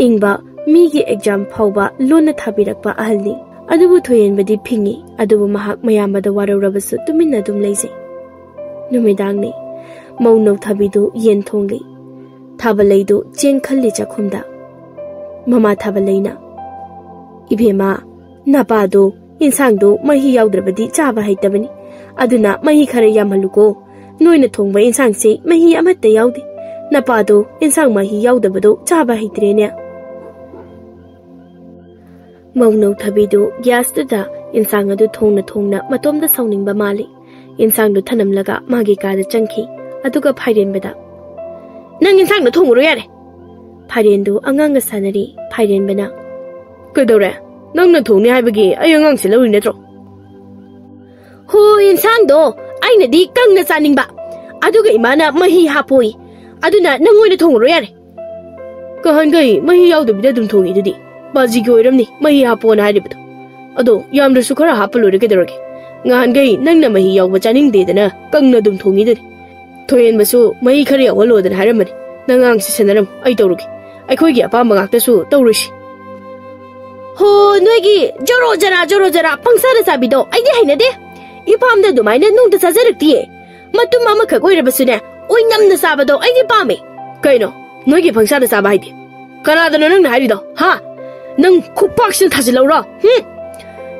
ꯏꯪꯕ ꯃꯤꯒꯤ ꯑꯦꯛꯖꯥꯝ ꯐꯥꯎꯕ ꯂꯣꯟꯅ ꯊꯥꯕꯤꯔꯛꯄ ꯑꯍꯜꯅꯤ꯫ ꯑꯗꯨꯕꯨ ꯊꯣꯏꯍꯦꯟꯕꯗꯤ ꯐꯤꯡꯉꯤ, ꯑꯗꯨꯕꯨ ꯃꯍꯥꯛ ꯃꯌꯥꯝꯕꯗ ꯋꯥꯔꯧꯔꯕꯁꯨ ꯇꯨꯃꯤꯟꯅ ꯑꯗꯨꯝ ꯂꯩꯖꯩ꯫ ꯅꯨꯃꯤꯗꯥꯡꯅꯤ꯫ ꯃꯧ ꯅꯧꯊꯕꯤꯗꯨ ꯌꯦꯟ ꯊꯣꯡꯂꯤ꯫ ꯊꯥꯕꯂꯩꯗꯨ ꯆꯦꯡ ꯈꯜꯂꯤ ꯆꯥꯛꯈꯨꯝꯗ꯫ ꯃꯃꯥ ꯊꯥꯕꯂꯩꯅ, "ꯏꯕꯦꯝꯃ, ꯅꯄꯥꯗꯣ ꯏꯟꯁꯥꯡꯗꯣ ꯃꯍꯤ ꯌꯥꯎꯗ꯭ꯔꯕꯗꯤ ꯆꯥꯕ ꯍꯩꯇꯕꯅꯤ, ꯑꯗꯨꯅ ꯃꯍꯤ ꯈꯔ ꯌꯥꯝꯍꯜꯂꯨꯀꯣ꯫ ꯅꯣꯏꯅ ꯊꯣꯡꯕ ꯏꯟꯁꯥꯡꯁꯦ ꯃꯍꯤ ꯑꯃꯠꯇ ꯌꯥꯎꯗꯦ꯫ ꯅꯄꯥꯗꯣ ꯏꯟꯁꯥꯡ ꯃꯍꯤ ꯌꯥꯎꯗꯕꯗꯣ ꯆꯥꯕ ꯍꯩꯇ꯭ꯔꯦꯅꯦ꯫" ꯃꯧ ꯅꯧꯊꯕꯤꯗꯨ ꯒ꯭ꯌꯥꯁꯇꯨꯗ ꯏꯟꯁꯥꯡ ꯑꯗꯨ ꯊꯣꯡꯅ ꯊꯣꯡꯅ ꯃꯇꯣꯝꯗ ꯁꯥꯎꯅꯤꯡꯕ ꯃꯥꯜꯂꯤ꯫ ꯏꯟꯁꯥꯡꯗꯨ ꯊꯅꯝꯂꯒ ꯃꯥꯒꯤ ꯀꯥꯗ ꯆꯪꯈꯤ꯫ ꯑꯗꯨꯒ ꯐꯥꯏꯔꯦꯟꯕꯗ, "ꯅꯪ ꯏꯟꯁꯥꯡꯗꯣ ꯊꯣꯡꯉꯨꯔꯣ ꯌꯥꯔꯦ꯫" ꯐꯥꯏꯔꯦꯟꯗꯨ ꯑꯉꯥꯡꯒ ꯁꯥꯟꯅꯔꯤ꯫ ꯐꯥꯏꯔꯦꯟꯕꯅ, "ꯀꯩꯗꯧꯔꯦ? ꯅꯪꯅ ꯊꯣꯡꯅꯤ ꯍꯥꯏꯕꯒꯤ ꯑꯩ ꯑꯉꯥꯡꯁꯦ ꯂꯧꯔꯤ ꯅꯠꯇ꯭ꯔꯣ?" "ꯍꯣ, ꯏꯟꯁꯥꯡꯗꯣ ꯑꯩꯅꯗꯤ ꯀꯪꯅ ꯆꯥꯅꯤꯡꯕ, ꯑꯗꯨꯒ ꯏꯃꯥꯅ ꯃꯍꯤ ꯍꯥꯞꯄꯣꯏ꯫ ꯑꯗꯨꯅ ꯅꯪ ꯑꯣꯏꯅ ꯊꯣꯡꯉꯨꯔꯣ ꯌꯥꯔꯦ꯫ ꯀꯍꯥꯟꯈꯩ ꯃꯍꯤ ꯌꯥꯎꯗꯕꯤꯗ ꯑꯗꯨꯝ ꯊꯣꯡꯉꯤ ꯑꯗꯨꯗꯤ꯫ ꯕꯥꯖꯤꯒꯤ ꯑꯣꯏꯔꯝꯅꯤ ꯃꯍꯤ ꯍꯥꯞꯄꯣꯅ ꯍꯥꯏꯔꯤꯕꯗꯣ꯫ ꯑꯗꯣ ꯌꯥꯝꯗ꯭ꯔꯁꯨ ꯈꯔ ꯍꯥꯞꯄ ꯂꯣꯏꯔꯦ ꯀꯩꯗꯧꯔꯒꯦ? ꯉꯍꯥꯟꯈꯩ ꯅꯪꯅ ꯃꯍꯤ ꯌꯥꯎꯕ ꯆꯥꯅꯤꯡꯗꯦꯗꯅ ꯀꯪꯅ ꯑꯗꯨꯝ ꯊꯣꯡꯉꯤꯗꯨꯅꯤ꯫ ꯊꯣꯏꯍꯦꯟꯕꯁꯨ ꯃꯍꯤ ꯈꯔ ꯌꯥꯎꯍꯜꯂꯣꯗꯅ ꯍꯥꯏꯔꯝꯕꯅꯤ꯫ ꯅꯪ ꯑꯉꯥꯡꯁꯤ ꯁꯦꯟꯅꯔꯝꯃꯨ, ꯑꯩ ꯇꯧꯔꯒꯦ꯫ ꯑꯩꯈꯣꯏꯒꯤ ꯑꯄꯥꯝꯕ ꯉꯥꯛꯇꯁꯨ ꯇꯧꯔꯣꯏꯁꯤ꯫ ꯍꯣ, ꯅꯣꯏꯒꯤ ꯖꯣꯔꯣ ꯖꯔꯥ ꯖꯣꯔꯣ ꯖꯔꯥ ꯄꯪꯁꯥꯗ ꯆꯥꯕꯤꯗꯣ ꯑꯩꯗꯤ ꯍꯩꯅꯗꯦ꯫ ꯏꯄꯥꯝꯗ ꯑꯗꯨꯃꯥꯏꯅ ꯅꯣꯡꯇ ꯆꯥꯖꯔꯛꯇꯤꯌꯦ꯫ ꯃꯇꯨꯝ ꯑꯃꯈꯛ ꯑꯣꯏꯔꯕꯁꯨꯅꯦ, ꯑꯣꯏꯅꯝꯅ ꯆꯥꯕꯗꯣ ꯑꯩꯗꯤ ꯄꯥꯝꯃꯦ꯫ ꯀꯩꯅꯣ? ꯅꯣꯏꯒꯤ ꯄꯪꯁꯥꯗ ꯆꯥꯕ ꯍꯥꯏꯗꯤ? ꯀꯅꯥꯗꯅꯣ ꯅꯪꯅ ꯍꯥꯏꯔꯤꯗꯣ? ꯍꯥ? ꯅꯪ ꯈꯨꯄꯥꯛꯁꯤꯅ ꯊꯥꯖꯤꯜꯂꯧꯔꯣ? ꯍꯨꯝ?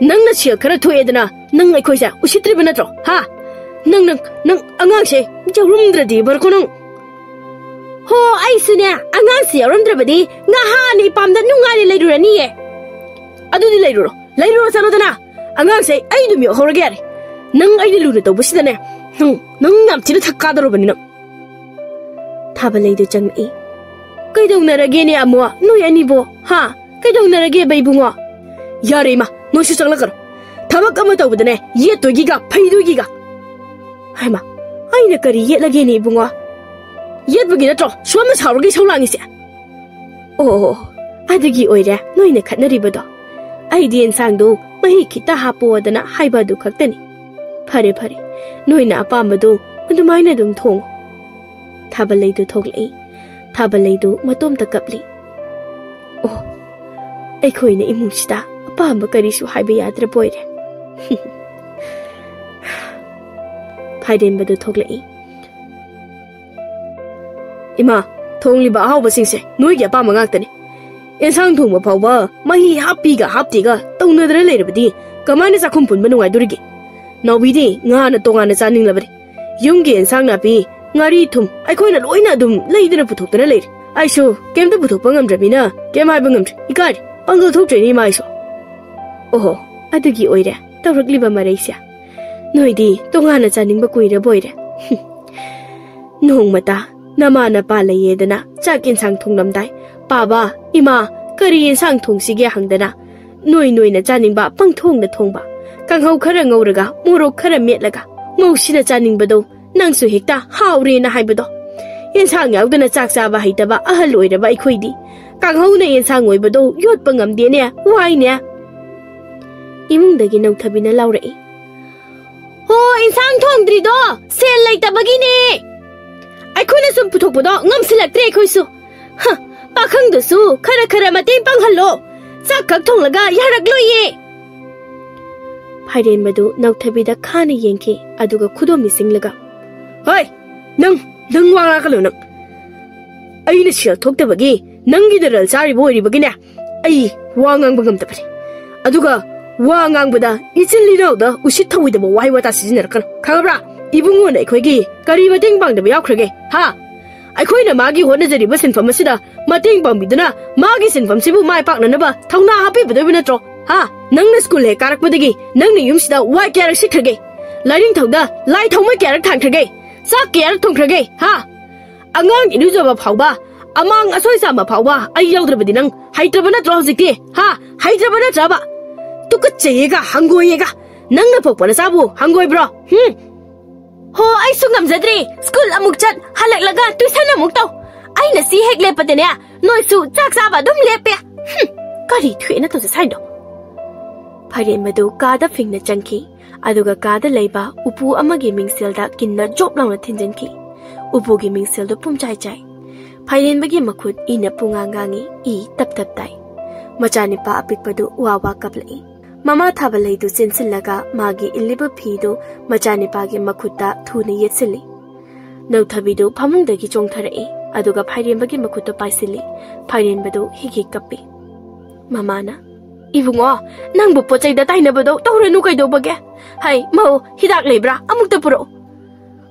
ꯅꯪꯅ ꯁꯦꯜ ꯈꯔ ꯊꯣꯛꯑꯦꯗꯅ ꯅꯪ ꯑꯩꯈꯣꯏꯁꯦ ꯎꯁꯤꯠꯇ꯭ꯔꯤꯕ ꯅꯠꯇ꯭ꯔꯣ? ꯍꯥ? ꯅꯪ, ꯅꯪ, ꯅꯪ ꯑꯉꯥꯡꯁꯦ ꯌꯥꯎꯔꯝꯗ꯭ꯔꯗꯤ ꯐꯔꯀꯣ ꯅꯪ꯫ ꯍꯣ, ꯑꯩꯁꯨꯅꯦ, ꯑꯉꯥꯡꯁꯦ ꯌꯥꯎꯔꯝꯗ꯭ꯔꯕꯗꯤ ꯉꯍꯥꯟꯅ ꯏꯄꯥꯝꯗ ꯅꯨꯡꯉꯥꯏꯅ ꯂꯩꯔꯨꯔꯅꯤꯌꯦ꯫ ꯑꯗꯨꯗꯤ ꯂꯩꯔꯨꯔꯣ, ꯂꯩꯔꯨꯔꯣ ꯆꯠꯂꯣꯗꯅ꯫ ꯑꯉꯥꯡꯁꯦ ꯑꯩ ꯑꯗꯨꯝ ꯌꯣꯛꯍꯧꯔꯒꯦ ꯌꯥꯔꯦ꯫ ꯅꯪ ꯑꯩꯅ ꯂꯨꯅ ꯇꯧꯕꯁꯤꯗꯅꯦ, ꯅꯪ, ꯅꯪ ꯌꯥꯝ ꯊꯤꯅ ꯊꯛ ꯀꯥꯗꯧꯔꯕꯅꯤ ꯅꯪ꯫ ꯊꯥꯕꯂꯩꯗꯨ ꯆꯪꯂꯛꯏ꯫ "ꯀꯩꯗꯧꯅꯔꯒꯦꯅꯦ ꯑꯃꯨꯛ ꯅꯣꯏ ꯑꯅꯤꯕꯣ? ꯍꯥ? ꯀꯩꯗꯧꯅꯔꯒꯦꯕ ꯏꯕꯨꯡꯉꯣ?" "ꯌꯥꯔꯦ ꯏꯃꯥ, ꯅꯣꯏꯁꯨ ꯆꯪꯂꯛꯀꯅꯨ꯫ ꯊꯕꯛ ꯑꯃ ꯇꯧꯕꯗꯅꯦ, ꯌꯦꯠꯇꯣꯏꯒꯤꯒ ꯐꯩꯗꯣꯏꯒꯤꯒ꯫ ꯍꯥꯏꯃ, ꯑꯩꯅ ꯀꯔꯤ ꯌꯦꯠꯂꯒꯦꯅꯦ ꯏꯕꯨꯡꯉꯣ? ꯌꯦꯠꯄꯒꯤ ꯅꯠꯇ꯭ꯔꯣ ꯁꯣꯝꯅ ꯁꯥꯎꯔꯒ ꯏꯁꯧ ꯂꯥꯡꯉꯤꯁꯦ?" "ꯑꯣ, ꯑꯗꯨꯒꯤ ꯑꯣꯏꯔꯦ ꯅꯣꯏꯅ ꯈꯠꯅꯔꯤꯕꯗꯣ꯫ ꯑꯩꯗꯤ ꯏꯟꯁꯥꯡꯗꯣ ꯃꯍꯤ ꯈꯤꯇ ꯍꯥꯞꯄꯣꯗꯅ ꯍꯥꯏꯕ ꯑꯗꯨ ꯈꯛꯇꯅꯤ꯫ ꯐꯔꯦ, ꯐꯔꯦ, ꯅꯣꯏꯅ ꯑꯄꯥꯝꯕꯗꯣ ꯑꯗꯨꯃꯥꯏꯅ ꯑꯗꯨꯝ ꯊꯣꯡꯉꯨ꯫" ꯊꯥꯕꯂꯩꯗꯨ ꯊꯣꯛꯂꯛꯏ꯫ ꯊꯥꯕꯂꯩꯗꯨ ꯃꯇꯣꯝꯇ ꯀꯞꯂꯤ꯫ "ꯑꯣ, ꯑꯩꯈꯣꯏꯅ ꯏꯃꯨꯡꯁꯤꯗ ꯑꯄꯥꯝꯕ ꯀꯔꯤꯁꯨ ꯍꯥꯏꯕ ꯌꯥꯗ꯭ꯔꯕ ꯑꯣꯏꯔꯦ꯫" ꯐꯥꯏꯔꯦꯟꯕꯗꯨ ꯊꯣꯛꯂꯛꯏ꯫ "ꯏꯃꯥ, ꯊꯣꯡꯂꯤꯕ ꯑꯍꯥꯎꯕꯁꯤꯡꯁꯦ ꯅꯣꯏꯒꯤ ꯑꯄꯥꯝꯕ ꯉꯥꯛꯇꯅꯤ꯫ ꯑꯦꯟꯁꯥꯡ ꯊꯣꯡꯕ ꯐꯥꯎꯕ ꯃꯍꯤ ꯍꯥꯞꯄꯤꯒ ꯍꯥꯞꯇꯦꯒ ꯇꯧꯅꯗꯅ ꯂꯩꯔꯕꯗꯤ ꯀꯃꯥꯏꯅ ꯆꯥꯛꯈꯨꯝ ꯄꯨꯟꯕ ꯅꯨꯡꯉꯥꯏꯗꯣꯔꯤꯒꯦ? ꯅꯥꯎꯕꯤꯗꯤ ꯉꯥꯅ ꯇꯣꯉꯥꯟꯅ ꯆꯥꯅꯤꯡꯂꯕꯅꯤ꯫ ꯌꯨꯝꯒꯤ ꯑꯦꯟꯁꯥꯡ ꯅꯥꯄꯤ, ꯉꯥꯔꯤ, ꯊꯨꯝ ꯑꯩꯈꯣꯏꯅ ꯂꯣꯏꯅ ꯑꯗꯨꯝ ꯂꯩꯗꯅ ꯄꯨꯊꯣꯛꯇꯅ ꯂꯩꯔꯦ꯫ ꯑꯩꯁꯨ ꯀꯩꯝꯇ ꯄꯨꯊꯣꯛꯄ ꯉꯝꯗ꯭ꯔꯕꯅꯤꯅ ꯀꯩꯝ ꯍꯥꯏꯕ ꯉꯝꯗ꯭ꯔꯦ꯫ ꯏꯀꯥꯏꯔꯦ꯫ ꯄꯥꯡꯒꯜ ꯊꯣꯛꯇ꯭ꯔꯦꯅꯦ ꯏꯃꯥ ꯑꯩꯁꯨ꯫ ꯑꯣꯍꯣ, ꯑꯗꯨꯒꯤ ꯑꯣꯏꯔꯦ ꯇꯧꯔꯛꯂꯤꯕ ꯃꯔꯩꯁꯦ꯫ ꯅꯣꯏꯗꯤ ꯇꯣꯉꯥꯟꯅ ꯆꯥꯅꯤꯡꯕ ꯀꯨꯏꯔꯕ ꯑꯣꯏꯔꯦ꯫" ꯅꯣꯡꯃꯇ ꯅꯃꯥ ꯅꯄꯥ ꯂꯩꯌꯦꯗꯅ ꯆꯥꯛ ꯌꯦꯟꯁꯥꯡ ꯊꯣꯡꯂꯝꯗꯥꯏ, "ꯄꯥꯕ, ꯏꯃꯥ, ꯀꯔꯤ ꯌꯦꯟꯁꯥꯡ ꯊꯣꯡꯁꯤꯒꯦ?" ꯍꯪꯗꯅ ꯅꯣꯏ ꯅꯣꯏꯅ ꯆꯥꯅꯤꯡꯕ ꯄꯪꯊꯣꯡꯗ ꯊꯣꯡꯕ, ꯀꯥꯡꯍꯧ ꯈꯔ ꯉꯧꯔꯒ, ꯃꯣꯔꯣꯛ ꯈꯔ ꯃꯦꯠꯂꯒ, ꯃꯧꯁꯤꯅ ꯆꯥꯅꯤꯡꯕꯗꯣ ꯅꯪꯁꯨ ꯍꯦꯛꯇ ꯍꯥꯎꯔꯦꯅ ꯍꯥꯏꯕꯗꯣ꯫ ꯌꯦꯟꯁꯥꯡ ꯌꯥꯎꯗꯅ ꯆꯥꯛ ꯆꯥꯕ ꯍꯩꯇꯕ ꯑꯍꯜ ꯑꯣꯏꯔꯕ ꯑꯩꯈꯣꯏꯗꯤ ꯀꯥꯡꯍꯧꯅ ꯌꯦꯟꯁꯥꯡ ꯑꯣꯏꯕꯗꯣ ꯌꯣꯠꯄ ꯉꯝꯗꯦꯅꯦ, ꯋꯥꯏꯅꯦ꯫ ꯏꯃꯨꯡꯗꯒꯤ ꯅꯧꯊꯕꯤꯅ ꯂꯥꯎꯔꯛꯏ꯫ "ꯍꯣ, ꯏꯟꯁꯥꯡ ꯊꯣꯡꯗ꯭ꯔꯤꯗꯣ ꯁꯦꯜ ꯂꯩꯇꯕꯒꯤꯅꯦ꯫ ꯑꯩꯈꯣꯏꯅ ꯁꯨꯝ ꯄꯨꯊꯣꯛꯄꯗꯣ ꯉꯝꯁꯤꯜꯂꯛꯇ꯭ꯔꯦ ꯑꯩꯈꯣꯏꯁꯨ꯫ ꯍ, ꯄꯥꯈꯪꯗꯨꯁꯨ ꯈꯔ ꯈꯔ ꯃꯇꯦꯡ ꯄꯥꯡꯍꯜꯂꯣ꯫ ꯆꯥꯛ ꯈꯛ ꯊꯣꯡꯂꯒ ꯌꯥꯔꯛꯂꯣꯏꯌꯦ꯫" ꯐꯥꯏꯔꯦꯟꯕꯗꯨ ꯅꯧꯊꯕꯤꯗ ꯈꯥꯅ ꯌꯦꯡꯈꯤ, ꯑꯗꯨꯒ ꯈꯨꯗꯣꯝ ꯃꯤꯁꯤꯡꯂꯒ, "ꯍꯣꯏ, ꯅꯪ, ꯅꯪ ꯋꯥ ꯉꯥꯡꯒꯅꯨ ꯅꯪ꯫ ꯑꯩꯅ ꯁꯦꯜ ꯊꯣꯛꯇꯕꯒꯤ ꯅꯪꯒꯤ ꯅꯔꯜ ꯆꯥꯔꯤꯕ ꯑꯣꯏꯔꯤꯕꯒꯤꯅꯦ, ꯑꯩ ꯋꯥ ꯉꯥꯡꯕ ꯉꯝꯗꯕꯅꯤ꯫ ꯑꯗꯨꯒ ꯋꯥ ꯉꯥꯡꯕꯗ ꯏꯆꯤꯜ ꯏꯅꯥꯎꯗ ꯎꯁꯤꯠ ꯊꯧꯑꯣꯏꯗꯕ ꯋꯥꯍꯩ ꯋꯥꯇꯥ ꯁꯤꯖꯤꯟꯅꯔꯛꯀꯅꯨ, ꯈꯪꯉꯕ꯭ꯔꯥ? ꯏꯕꯨꯡꯉꯣꯅ ꯑꯩꯈꯣꯏꯒꯤ ꯀꯔꯤ ꯃꯇꯦꯡ ꯄꯥꯡꯗꯕ ꯌꯥꯎꯈ꯭ꯔꯒꯦ, ꯍꯥ? ꯑꯩꯈꯣꯏꯅ ꯃꯥꯒꯤ ꯍꯣꯠꯅꯖꯔꯤꯕ ꯁꯤꯟꯐꯝ ꯑꯁꯤꯗ ꯃꯇꯦꯡ ꯄꯥꯡꯕꯤꯗꯨꯅ ꯃꯥꯒꯤ ꯁꯤꯟꯐꯝꯁꯤꯕꯨ ꯃꯥꯏ ꯄꯥꯛꯅꯅꯕ ꯊꯧꯅꯥ ꯍꯥꯞꯄꯤꯕꯗꯣꯏꯕ ꯅꯠꯇ꯭ꯔꯣ, ꯍꯥ? ꯅꯪꯅ ꯁ꯭ꯀꯨꯜ ꯍꯦꯛ ꯀꯥꯔꯛꯄꯗꯒꯤ ꯅꯪꯅ ꯌꯨꯝꯁꯤꯗ ꯋꯥꯏ ꯀꯌꯥꯔꯛ ꯁꯤꯠꯈ꯭ꯔꯒꯦ? ꯂꯥꯏꯅꯤꯡꯊꯧꯗ ꯂꯥꯏ ꯊꯥꯎꯃꯩ ꯀꯌꯥꯔꯛ ꯊꯥꯟꯈ꯭ꯔꯒꯦ? ꯆꯥꯛ ꯀꯌꯥꯔꯛ ꯊꯣꯡꯈ꯭ꯔꯒꯦ, ꯍꯥ? ꯑꯉꯥꯡ ꯏꯔꯨꯖꯕ ꯐꯥꯎꯕ, ꯑꯃꯥꯡ ꯑꯁꯣꯏ ꯆꯥꯝꯕ ꯐꯥꯎꯕ ꯑꯩ ꯌꯥꯎꯗ꯭ꯔꯕꯗꯤ ꯅꯪ ꯍꯩꯇ꯭ꯔꯕ ꯅꯠꯇ꯭ꯔꯣ ꯍꯧꯖꯤꯛꯇꯤ? ꯍꯥ? ꯍꯩꯇ꯭ꯔꯕ ꯅꯠꯇ꯭ꯔꯕ? ꯇꯨꯀꯠꯆꯩꯌꯦꯒ ꯍꯪꯒꯣꯏꯌꯦꯒ꯫ ꯅꯪꯅ ꯄꯣꯛꯄ ꯅꯆꯥꯕꯨ ꯍꯪꯒꯣꯏꯕ꯭ꯔꯣ? ꯍꯨꯝ? ꯍꯣ, ꯑꯩꯁꯨ ꯉꯝꯖꯗ꯭ꯔꯦ꯫ ꯁ꯭ꯀꯨꯜ ꯑꯃꯨꯛ ꯆꯠ, ꯍꯜꯂꯛꯂꯒ ꯇꯨꯏꯁꯟ ꯑꯃꯨꯛ ꯇꯧ꯫ ꯑꯩꯅ ꯁꯤ ꯍꯦꯛ ꯂꯦꯞꯄꯗꯅꯦ, ꯅꯣꯏꯁꯨ ꯆꯥꯛ ꯆꯥꯕ ꯑꯗꯨꯝ ꯂꯦꯞꯄꯦ꯫ ꯍꯨꯝ, ꯀꯔꯤ ꯊꯣꯛꯑꯦꯅ ꯇꯧꯖ ꯁꯥꯏꯅꯣ? ꯐꯥꯏꯔꯦꯟ ꯃꯗꯨ ꯀꯥꯗ ꯐꯤꯡꯅ ꯆꯪꯈꯤ꯫ ꯑꯗꯨꯒ ꯀꯥꯗ ꯂꯩꯕ ꯎꯄꯨ ꯑꯃꯒꯤ ꯃꯤꯡꯁꯦꯜꯗ ꯀꯤꯟꯅ ꯖꯣꯞ ꯂꯥꯎꯅ ꯊꯤꯟꯖꯤꯟꯈꯤ꯫ ꯎꯄꯨꯒꯤ ꯃꯤꯡꯁꯦꯜꯗꯨ ꯄꯨꯝꯆꯥꯏ ꯆꯥꯏ꯫ ꯐꯥꯏꯔꯦꯟꯕꯒꯤ ꯃꯈꯨꯠ ꯏꯅ ꯄꯨꯡꯉꯥꯡ ꯉꯥꯡꯉꯤ, ꯏ ꯇꯞ ꯇꯞ ꯇꯥꯏ꯫ ꯃꯆꯥꯅꯤꯄꯥ ꯑꯄꯤꯛꯄꯗꯨ ꯋꯥ ꯋꯥ ꯀꯞꯂꯛꯏ꯫ ꯃꯃꯥ ꯊꯥꯕ ꯂꯩꯗꯨ ꯆꯦꯟꯁꯤꯜꯂꯒ ꯃꯥꯒꯤ ꯏꯜꯂꯤꯕ ꯐꯤꯗꯨ ꯃꯆꯥꯅꯤꯄꯥꯒꯤ ꯃꯈꯨꯠꯇ ꯊꯨꯅ ꯌꯦꯠꯁꯤꯜꯂꯤ꯫ ꯅꯧꯊꯕꯤꯗꯨ ꯐꯃꯨꯡꯗꯒꯤ ꯆꯣꯡꯊꯔꯛꯏ, ꯑꯗꯨꯒ ꯐꯥꯏꯔꯦꯟꯕꯒꯤ ꯃꯈꯨꯠꯇꯨ ꯄꯥꯏꯁꯤꯜꯂꯤ꯫ ꯐꯥꯏꯔꯦꯟꯕꯗꯨ ꯍꯤꯛ ꯍꯤꯛ ꯀꯞꯄꯤ꯫ ꯃꯃꯥꯅ, "ꯏꯕꯨꯡꯉꯣ, ꯅꯪꯕꯨ ꯄꯣꯠ ꯆꯩꯗ ꯇꯥꯏꯅꯕꯗꯧ ꯇꯧꯔꯅꯨ ꯀꯩꯗꯧꯕꯒꯦ? ꯍꯩ, ꯃꯧ, ꯍꯤꯗꯥꯛ ꯂꯩꯕ꯭ꯔꯥ? ꯑꯃꯨꯛꯇ ꯄꯨꯔꯛꯎ꯫"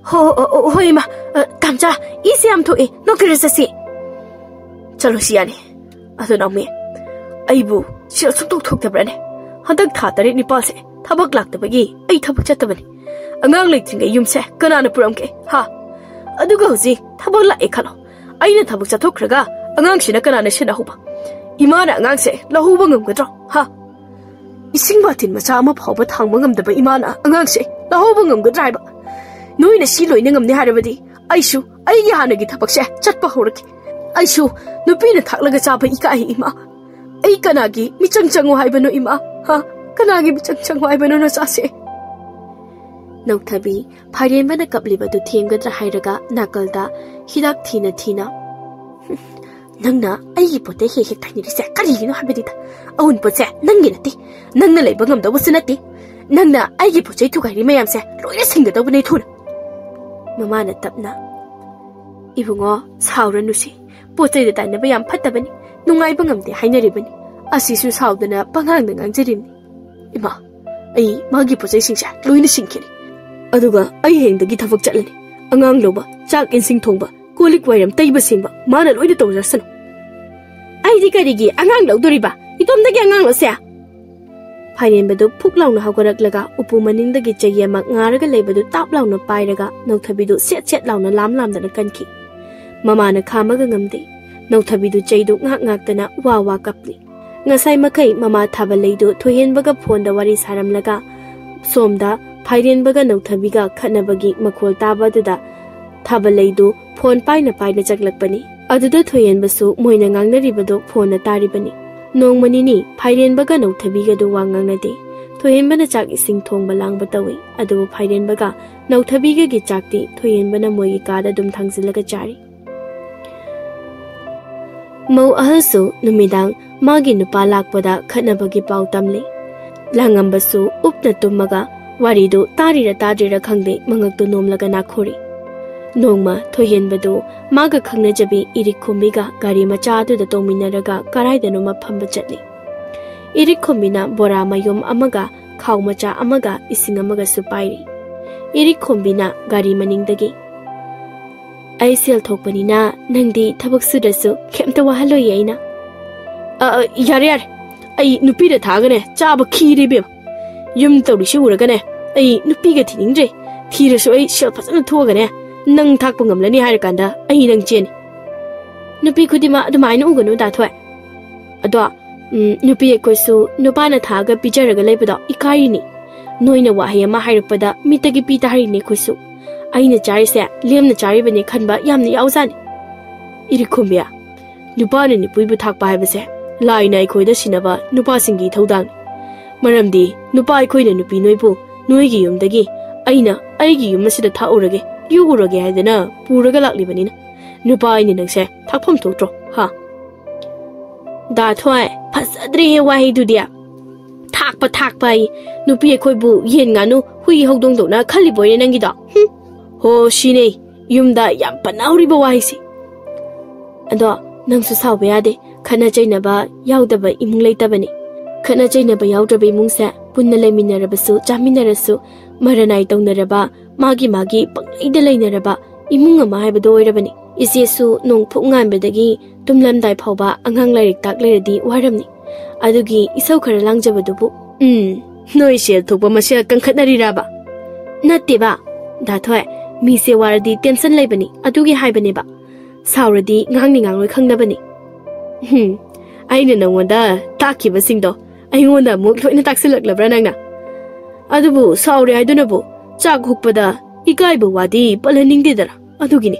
"ꯍꯣ, ꯍꯣ, ꯍꯣ, ꯍꯣꯏ, ꯏꯃꯥ꯫ ꯑ, ꯇꯥꯝꯆꯥ, ꯏꯁꯦ ꯌꯥꯝ ꯊꯣꯛꯑꯦ, ꯗꯣꯛꯇꯔꯗ ꯆꯠꯁꯤ꯫" "ꯆꯠꯂꯣꯁꯤ ꯌꯥꯅꯤ꯫ ꯑꯗꯣ ꯅꯥꯎꯃꯤ, ꯑꯩꯕꯨ ꯁꯦꯜ ꯁꯨꯡꯊꯣꯛ ꯊꯣꯛꯇꯕ꯭ꯔꯥꯅꯦ? ꯍꯟꯗꯛ ꯊꯥ ꯇꯔꯦꯠ ꯅꯤꯄꯥꯜꯁꯦ ꯊꯕꯛ ꯂꯥꯛꯇꯕꯒꯤ ꯑꯩ ꯊꯕꯛ ꯆꯠꯇꯕꯅꯤ꯫ ꯑꯉꯥꯡ ꯂꯩꯇ꯭ꯔꯤꯉꯩ ꯌꯨꯝꯁꯦ ꯀꯅꯥꯅ ꯄꯨꯔꯝꯒꯦ, ꯍꯥ? ꯑꯗꯨꯒ ꯍꯧꯖꯤꯛ ꯊꯕꯛ ꯂꯥꯛꯑꯦ ꯈꯜꯂꯣ꯫ ꯑꯩꯅ ꯊꯕꯛ ꯆꯠꯊꯣꯛꯈ꯭ꯔꯒ ꯑꯉꯥꯡꯁꯤꯅ ꯀꯅꯥꯅ ꯁꯦꯟꯅꯍꯧꯕ? ꯏꯃꯥꯅ ꯑꯉꯥꯡꯁꯦ ꯂꯧꯍꯧꯕ ꯉꯝꯒꯗ꯭ꯔꯣ, ꯍꯥ?" ꯏꯁꯤꯡ ꯕꯥꯇꯤꯟ ꯃꯆꯥ ꯑꯃ ꯐꯥꯎꯕ ꯊꯥꯡꯕ ꯉꯝꯗꯕ ꯏꯃꯥꯅ ꯑꯉꯥꯡꯁꯦ ꯂꯧꯍꯧꯕ ꯉꯝꯒꯗ꯭ꯔꯥ ꯍꯥꯏꯕ? ꯅꯣꯏꯅ ꯁꯤ ꯂꯣꯏꯅ ꯉꯝꯅꯤ ꯍꯥꯏꯔꯕꯗꯤ ꯑꯩꯁꯨ ꯑꯩꯒꯤ ꯍꯥꯟꯅꯒꯤ ꯊꯕꯛꯁꯦ ꯆꯠꯄ ꯍꯧꯔꯒꯦ꯫ ꯑꯩꯁꯨ ꯅꯨꯄꯤꯅ ꯊꯥꯛꯂꯒ ꯆꯥꯕ ꯏꯀꯥꯏ, ꯏꯃꯥ꯫ ꯑꯩ ꯀꯅꯥꯒꯤ ꯃꯤꯆꯪ ꯆꯪꯉꯣ ꯍꯥꯏꯕꯅꯣ, ꯏꯃꯥ? ꯍꯥ? ꯀꯅꯥꯒꯤ ꯃꯤꯆꯪ ꯆꯪꯉꯣ ꯍꯥꯏꯕꯅꯣ, ꯅꯆꯥꯁꯦ? ꯅꯧꯊꯕꯤ ꯐꯥꯏꯔꯦꯟꯕꯅ ꯀꯞꯂꯤꯕꯗꯨ ꯊꯦꯝꯒꯗ꯭ꯔꯥ ꯍꯥꯏꯔꯒ ꯅꯥꯀꯜꯗ ꯍꯤꯗꯥꯛ ꯊꯤꯅ ꯊꯤꯅ, "ꯅꯪꯅ ꯑꯩꯒꯤ ꯄꯣꯠꯇ ꯍꯦꯛ ꯍꯦꯛ ꯇꯥꯏꯅꯔꯤꯁꯦ ꯀꯔꯤꯒꯤꯅꯣ ꯍꯥꯏꯕꯅꯤꯗ? ꯑꯎꯟꯄꯣꯠꯁꯦ ꯅꯪꯒꯤ ꯅꯠꯇꯦ꯫ ꯅꯪꯅ ꯂꯩꯕ ꯉꯝꯗꯧꯕꯁꯨ ꯅꯠꯇꯦ꯫ ꯅꯪꯅ ꯑꯩꯒꯤ ꯄꯣꯠ ꯆꯩ ꯊꯨꯒꯥꯏꯔꯤ ꯃꯌꯥꯝꯁꯦ ꯂꯣꯏꯅ ꯁꯤꯡꯒꯗꯧꯕꯅꯦ ꯊꯨꯅ꯫" ꯃꯃꯥꯅ ꯇꯞꯅ, "ꯏꯕꯨꯡꯉꯣ, ꯁꯥꯎꯔꯅꯨꯁꯦ꯫ ꯄꯣꯠ ꯆꯩꯗ ꯇꯥꯏꯅꯕ ꯌꯥꯝ ꯐꯠꯇꯕꯅꯤ꯫ ꯅꯨꯡꯉꯥꯏꯕ ꯉꯝꯗꯦ ꯍꯥꯏꯅꯔꯤꯕꯅꯤ꯫ ꯑꯁꯤꯁꯨ ꯁꯥꯎꯗꯅ ꯄꯉꯥꯡꯗ ꯉꯥꯡꯖꯔꯤꯕꯅꯤ꯫ ꯏꯃꯥ, ꯑꯩ ꯃꯥꯒꯤ ꯄꯣꯠ ꯆꯩꯁꯤꯡꯁꯦ ꯂꯣꯏꯅ ꯁꯤꯡꯈꯤꯅꯤ꯫ ꯑꯗꯨꯒ ꯑꯩ ꯍꯌꯦꯡꯗꯒꯤ ꯊꯕꯛ ꯆꯠꯂꯅꯤ꯫ ꯑꯉꯥꯡ ꯂꯧꯕ, ꯆꯥꯛ ꯏꯟꯁꯤꯡ ꯊꯣꯡꯕ, ꯀꯣꯜ ꯂꯤꯛ ꯋꯥꯏꯔꯝ ꯇꯩꯕ ꯁꯦꯡꯕ ꯃꯥꯅ ꯂꯣꯏꯅ ꯇꯧꯖꯔꯁꯅꯨ꯫" "ꯑꯩꯗꯤ ꯀꯔꯤꯒꯤ ꯑꯉꯥꯡ ꯂꯧꯗꯣꯔꯤꯕ? ꯏꯇꯣꯝꯗꯒꯤ ꯑꯉꯥꯡ ꯂꯧꯁꯦ?" ꯐꯥꯏꯔꯦꯟꯕꯗꯨ ꯐꯨꯛ ꯂꯥꯎꯅ ꯍꯧꯒꯠꯂꯛꯂꯒ ꯎꯄꯨ ꯃꯅꯤꯡꯗꯒꯤ ꯆꯩ ꯑꯃ ꯉꯥꯔꯒ ꯂꯩꯕꯗꯨ ꯇꯥꯞ ꯂꯥꯎꯅ ꯄꯥꯏꯔꯒ ꯅꯧꯊꯕꯤꯗꯨ ꯁꯦꯠ ꯁꯦꯠ ꯂꯥꯎꯅ ꯂꯥꯝ ꯂꯥꯝꯗꯅ ꯀꯟꯈꯤ꯫ ꯃꯃꯥꯅ ꯈꯥꯝꯃꯒ ꯉꯝꯗꯦ꯫ ꯅꯧꯊꯕꯤꯗꯨ ꯆꯩꯗꯨ ꯉꯥꯛ ꯉꯥꯛꯇꯅ ꯋꯥ ꯋꯥ ꯀꯞꯂꯤ꯫ ꯉꯁꯥꯏ ꯃꯈꯩ ꯃꯃꯥ ꯊꯥꯕꯂꯩꯗꯨ ꯊꯣꯏꯍꯦꯟꯕꯒ ꯐꯣꯟꯗ ꯋꯥꯔꯤ ꯁꯥꯔꯝꯂꯒ ꯁꯣꯝꯗ ꯐꯥꯏꯔꯦꯟꯕꯒ ꯅꯧꯊꯕꯤꯒ ꯈꯠꯅꯕꯒꯤ ꯃꯈꯣꯜ ꯇꯥꯕ ꯑꯗꯨꯗ ꯊꯥꯕꯂꯩꯗꯨ ꯐꯣꯟ ꯄꯥꯏꯅ ꯄꯥꯏꯅ ꯆꯪꯂꯛꯄꯅꯤ꯫ ꯑꯗꯨꯗ ꯊꯣꯏꯍꯦꯟꯕꯁꯨ ꯃꯣꯏꯅ ꯉꯥꯡꯅꯔꯤꯕꯗꯨ ꯐꯣꯟꯅ ꯇꯥꯔꯤꯕꯅꯤ꯫ ꯅꯣꯡꯃ ꯅꯤꯅꯤ ꯐꯥꯏꯔꯦꯟꯕꯒ ꯅꯧꯊꯕꯤꯒꯗꯨ ꯋꯥ ꯉꯥꯡꯅꯗꯦ꯫ ꯊꯣꯏꯍꯦꯟꯕꯅ ꯆꯥꯛ ꯏꯁꯤꯡ ꯊꯣꯡꯕ ꯂꯥꯡꯕ ꯇꯧꯏ, ꯑꯗꯨꯕꯨ ꯐꯥꯏꯔꯦꯟꯕꯒ ꯅꯧꯊꯕꯤꯒꯒꯤ ꯆꯥꯛꯇꯤ ꯊꯣꯏꯍꯦꯟꯕꯅ ꯃꯣꯏꯒꯤ ꯀꯥꯗ ꯑꯗꯨꯝ ꯊꯥꯡꯖꯤꯜꯂꯒ ꯆꯥꯔꯤ꯫ ꯃꯧ ꯑꯍꯜꯁꯨ ꯅꯨꯃꯤꯗꯥꯡ ꯃꯥꯒꯤ ꯅꯨꯄꯥ ꯂꯥꯛꯄꯗ ꯈꯠꯅꯕꯒꯤ ꯄꯥꯎ ꯇꯝꯂꯤ꯫ ꯂꯥꯡꯉꯝꯕꯁꯨ ꯎꯞꯅ ꯇꯨꯝꯃꯒ ꯋꯥꯔꯤꯗꯨ ꯇꯥꯔꯤꯔ ꯇꯥꯗ꯭ꯔꯤꯔ ꯈꯪꯗꯦ, ꯃꯉꯛꯇꯨ ꯅꯣꯝꯂꯒ ꯅꯥꯈꯣꯔꯤ꯫ ꯅꯣꯡꯃ ꯊꯣꯏꯍꯦꯟꯕꯗꯨ ꯃꯥꯒ ꯈꯪꯅꯖꯕꯤ ꯏꯔꯤꯛꯈꯣꯝꯕꯤꯒ ꯒꯥꯔꯤ ꯃꯆꯥ ꯑꯗꯨꯗ ꯇꯣꯡꯃꯤꯟꯅꯔꯒ ꯀꯔꯥꯏꯗꯅꯣꯃ ꯐꯝꯕ ꯆꯠꯂꯤ꯫ ꯏꯔꯤꯛꯈꯣꯝꯕꯤꯅ ꯕꯣꯔꯥ ꯃꯌꯨꯝ ꯑꯃꯒ ꯈꯥꯎ ꯃꯆꯥ ꯑꯃꯒ ꯏꯁꯤꯡ ꯑꯃꯒꯁꯨ ꯄꯥꯏꯔꯤ꯫ ꯏꯔꯤꯛꯈꯣꯝꯕꯤꯅ ꯒꯥꯔꯤ ꯃꯅꯤꯡꯗꯒꯤ, "ꯑꯩ ꯁꯦꯜ ꯊꯣꯛꯄꯅꯤꯅ ꯅꯪꯗꯤ ꯊꯕꯛ ꯁꯨꯗ꯭ꯔꯁꯨ ꯀꯩꯝꯇ ꯋꯥꯍꯜꯂꯣꯏꯌꯦ ꯑꯩꯅ꯫" "ꯑ, ꯑ, ꯌꯥꯔꯦ, ꯌꯥꯔꯦ꯫ ꯑꯩ ꯅꯨꯄꯤꯗ ꯊꯥꯛꯑꯒꯅꯦ ꯆꯥꯕ ꯈꯤꯔꯦ ꯏꯕꯦꯝꯃ꯫ ꯌꯨꯝ ꯇꯧꯔꯤꯁꯤ ꯎꯔꯒꯅꯦ ꯑꯩ ꯅꯨꯄꯤꯒ ꯊꯤꯅꯤꯡꯗ꯭ꯔꯦ꯫ ꯊꯤꯔꯁꯨ ꯑꯩ ꯁꯦꯜ ꯐꯖꯅ ꯊꯣꯛꯑꯒꯅꯦ ꯅꯪ ꯊꯥꯛꯄ ꯉꯝꯂꯅꯤ ꯍꯥꯏꯔꯀꯥꯟꯗ ꯑꯩ ꯅꯪ ꯆꯦꯟꯅꯤ꯫" "ꯅꯨꯄꯤ ꯈꯨꯗꯤꯡꯃꯛ ꯑꯗꯨꯃꯥꯏꯅ ꯎꯒꯅꯨ ꯗꯥ ꯊꯣꯏ꯫ ꯑꯗꯣ ꯎꯝ, ꯅꯨꯄꯤ ꯑꯩꯈꯣꯏꯁꯨ ꯅꯨꯄꯥꯅ ꯊꯥꯛꯑꯒ ꯄꯤꯖꯔꯒ ꯂꯩꯕꯗꯣ ꯏꯀꯥꯏꯔꯤꯅꯤ꯫ ꯅꯣꯏꯅ ꯋꯥꯍꯩ ꯑꯃ ꯍꯥꯏꯔꯛꯄꯗ ꯃꯤꯠꯇꯒꯤ ꯄꯤ ꯇꯥꯔꯤꯅꯤ ꯑꯩꯈꯣꯏꯁꯨ꯫ ꯑꯩꯅ ꯆꯥꯔꯤꯁꯦ ꯂꯦꯝꯅ ꯆꯥꯔꯤꯕꯅꯤ ꯈꯟꯕ ꯌꯥꯝꯅ ꯌꯥꯎꯖꯥꯠꯅꯤ꯫ ꯏꯔꯤꯈꯣꯝꯕꯤ, ꯅꯨꯄꯥꯅ ꯅꯨꯄꯤꯕꯨ ꯊꯥꯛꯄ ꯍꯥꯏꯕꯁꯦ ꯂꯥꯏꯅ ꯑꯩꯈꯣꯏꯗ ꯁꯤꯟꯅꯕ ꯅꯨꯄꯥꯁꯤꯡꯒꯤ ꯏꯊꯧꯗꯥꯡꯅꯤ꯫ ꯃꯔꯝꯗꯤ ꯅꯨꯄꯥ ꯑꯩꯈꯣꯏꯅ ꯅꯨꯄꯤ ꯅꯣꯏꯕꯨ ꯅꯣꯏꯒꯤ ꯌꯨꯝꯗꯒꯤ ꯑꯩꯅ ꯑꯩꯒꯤ ꯌꯨꯝ ꯑꯁꯤꯗ ꯊꯥꯛꯎꯔꯒꯦ, ꯌꯣꯛꯎꯔꯒꯦ ꯍꯥꯏꯗꯅ ꯄꯨꯔꯒ ꯂꯥꯛꯂꯤꯕꯅꯤꯅ꯫ ꯅꯨꯄꯥ ꯑꯩꯅ ꯅꯪꯁꯦ ꯊꯥꯛꯐꯝ ꯊꯣꯛꯇ꯭ꯔꯣ, ꯍꯥ? ꯗꯥ ꯊꯣꯏ, ꯐꯖꯗ꯭ꯔꯦꯍꯦ ꯋꯥꯍꯩꯗꯨꯗꯤ꯫ ꯊꯥꯛꯄ ꯊꯥꯛꯄ ꯑꯩ, ꯅꯨꯄꯤ ꯑꯩꯈꯣꯏꯕꯨ ꯌꯦꯟ ꯉꯥꯅꯨ ꯍꯨꯏ ꯍꯧꯗꯣꯡꯗꯧꯅ ꯈꯜꯂꯤꯕꯣꯏꯔꯦ ꯅꯪꯒꯤꯗꯣ꯫ ꯍꯨꯝ꯫ ꯍꯣ, ꯁꯤꯅꯦ ꯌꯨꯝꯗ ꯌꯥꯝ ꯄꯟꯅ ꯍꯧꯔꯤꯕ ꯋꯥꯍꯩꯁꯦ꯫ ꯑꯗꯣ ꯅꯪꯁꯨ ꯁꯥꯎꯕ ꯌꯥꯗꯦ, ꯈꯠꯅ ꯆꯩꯅꯕ ꯌꯥꯎꯗꯕ ꯏꯃꯨꯡ ꯂꯩꯇꯕꯅꯤ꯫ ꯈꯠꯅ ꯆꯩꯅꯕ ꯌꯥꯎꯗ꯭ꯔꯕ ꯏꯃꯨꯡꯁꯦ ꯄꯨꯟꯅ ꯂꯩꯃꯤꯟꯅꯔꯕꯁꯨ ꯆꯥꯃꯤꯟꯅꯔꯁꯨ ꯃꯔꯟ ꯅꯥꯏ ꯇꯧꯅꯔꯕ, ꯃꯥꯒꯤ ꯃꯥꯒꯤ ꯄꯪꯂꯩꯗ ꯂꯩꯅꯔꯕ ꯏꯃꯨꯡ ꯑꯃ ꯍꯥꯏꯕꯗꯣ ꯑꯣꯏꯔꯕꯅꯤ꯫ ꯏꯆꯦꯁꯨ ꯅꯣꯡ ꯐꯨꯛ ꯉꯥꯟꯕꯗꯒꯤ ꯇꯨꯝꯂꯝꯗꯥꯏ ꯐꯥꯎꯕ ꯑꯉꯥꯡ ꯂꯥꯏꯔꯤꯛ ꯇꯥꯛ ꯂꯩꯔꯗꯤ ꯋꯥꯔꯝꯅꯤ꯫ ꯑꯗꯨꯒꯤ ꯏꯁꯧ ꯈꯔ ꯂꯥꯡꯖꯕꯗꯨꯕꯨ꯫ ꯎꯝ, ꯅꯣꯏ ꯁꯦꯜ ꯊꯣꯛꯄ ꯃꯁꯦꯜ ꯀꯟꯈꯠꯅꯔꯤꯔꯕ? ꯅꯠꯇꯦꯕ, ꯗꯥ ꯊꯣꯏ, ꯃꯤꯁꯦ ꯋꯥꯔꯗꯤ ꯇꯦꯟꯁꯟ ꯂꯩꯕꯅꯤ, ꯑꯗꯨꯒꯤ ꯍꯥꯏꯕꯅꯦꯕ꯫ ꯁꯥꯎꯔꯗꯤ ꯉꯥꯡꯅꯤ ꯉꯥꯡꯂꯣꯏ ꯈꯪꯅꯕꯅꯤ꯫ ꯎꯝ, ꯑꯩꯅ ꯅꯉꯣꯟꯗ ꯇꯥꯛꯈꯤꯕꯁꯤꯡꯗꯣ ꯑꯩꯉꯣꯟꯗ ꯑꯃꯨꯛ ꯂꯣꯏꯅ ꯇꯥꯛꯁꯤꯜꯂꯛꯂꯕ꯭ꯔꯥ ꯅꯪꯅ? ꯑꯗꯨꯕꯨ ꯁꯥꯎꯔꯦ ꯍꯥꯏꯗꯨꯅꯕꯨ ꯆꯥꯛ ꯍꯨꯛꯄꯗ ꯏꯀꯥꯏꯕ ꯋꯥꯗꯤ ꯄꯜꯍꯟꯅꯤꯡꯗꯦꯗꯅ꯫ ꯑꯗꯨꯒꯤꯅꯤ꯫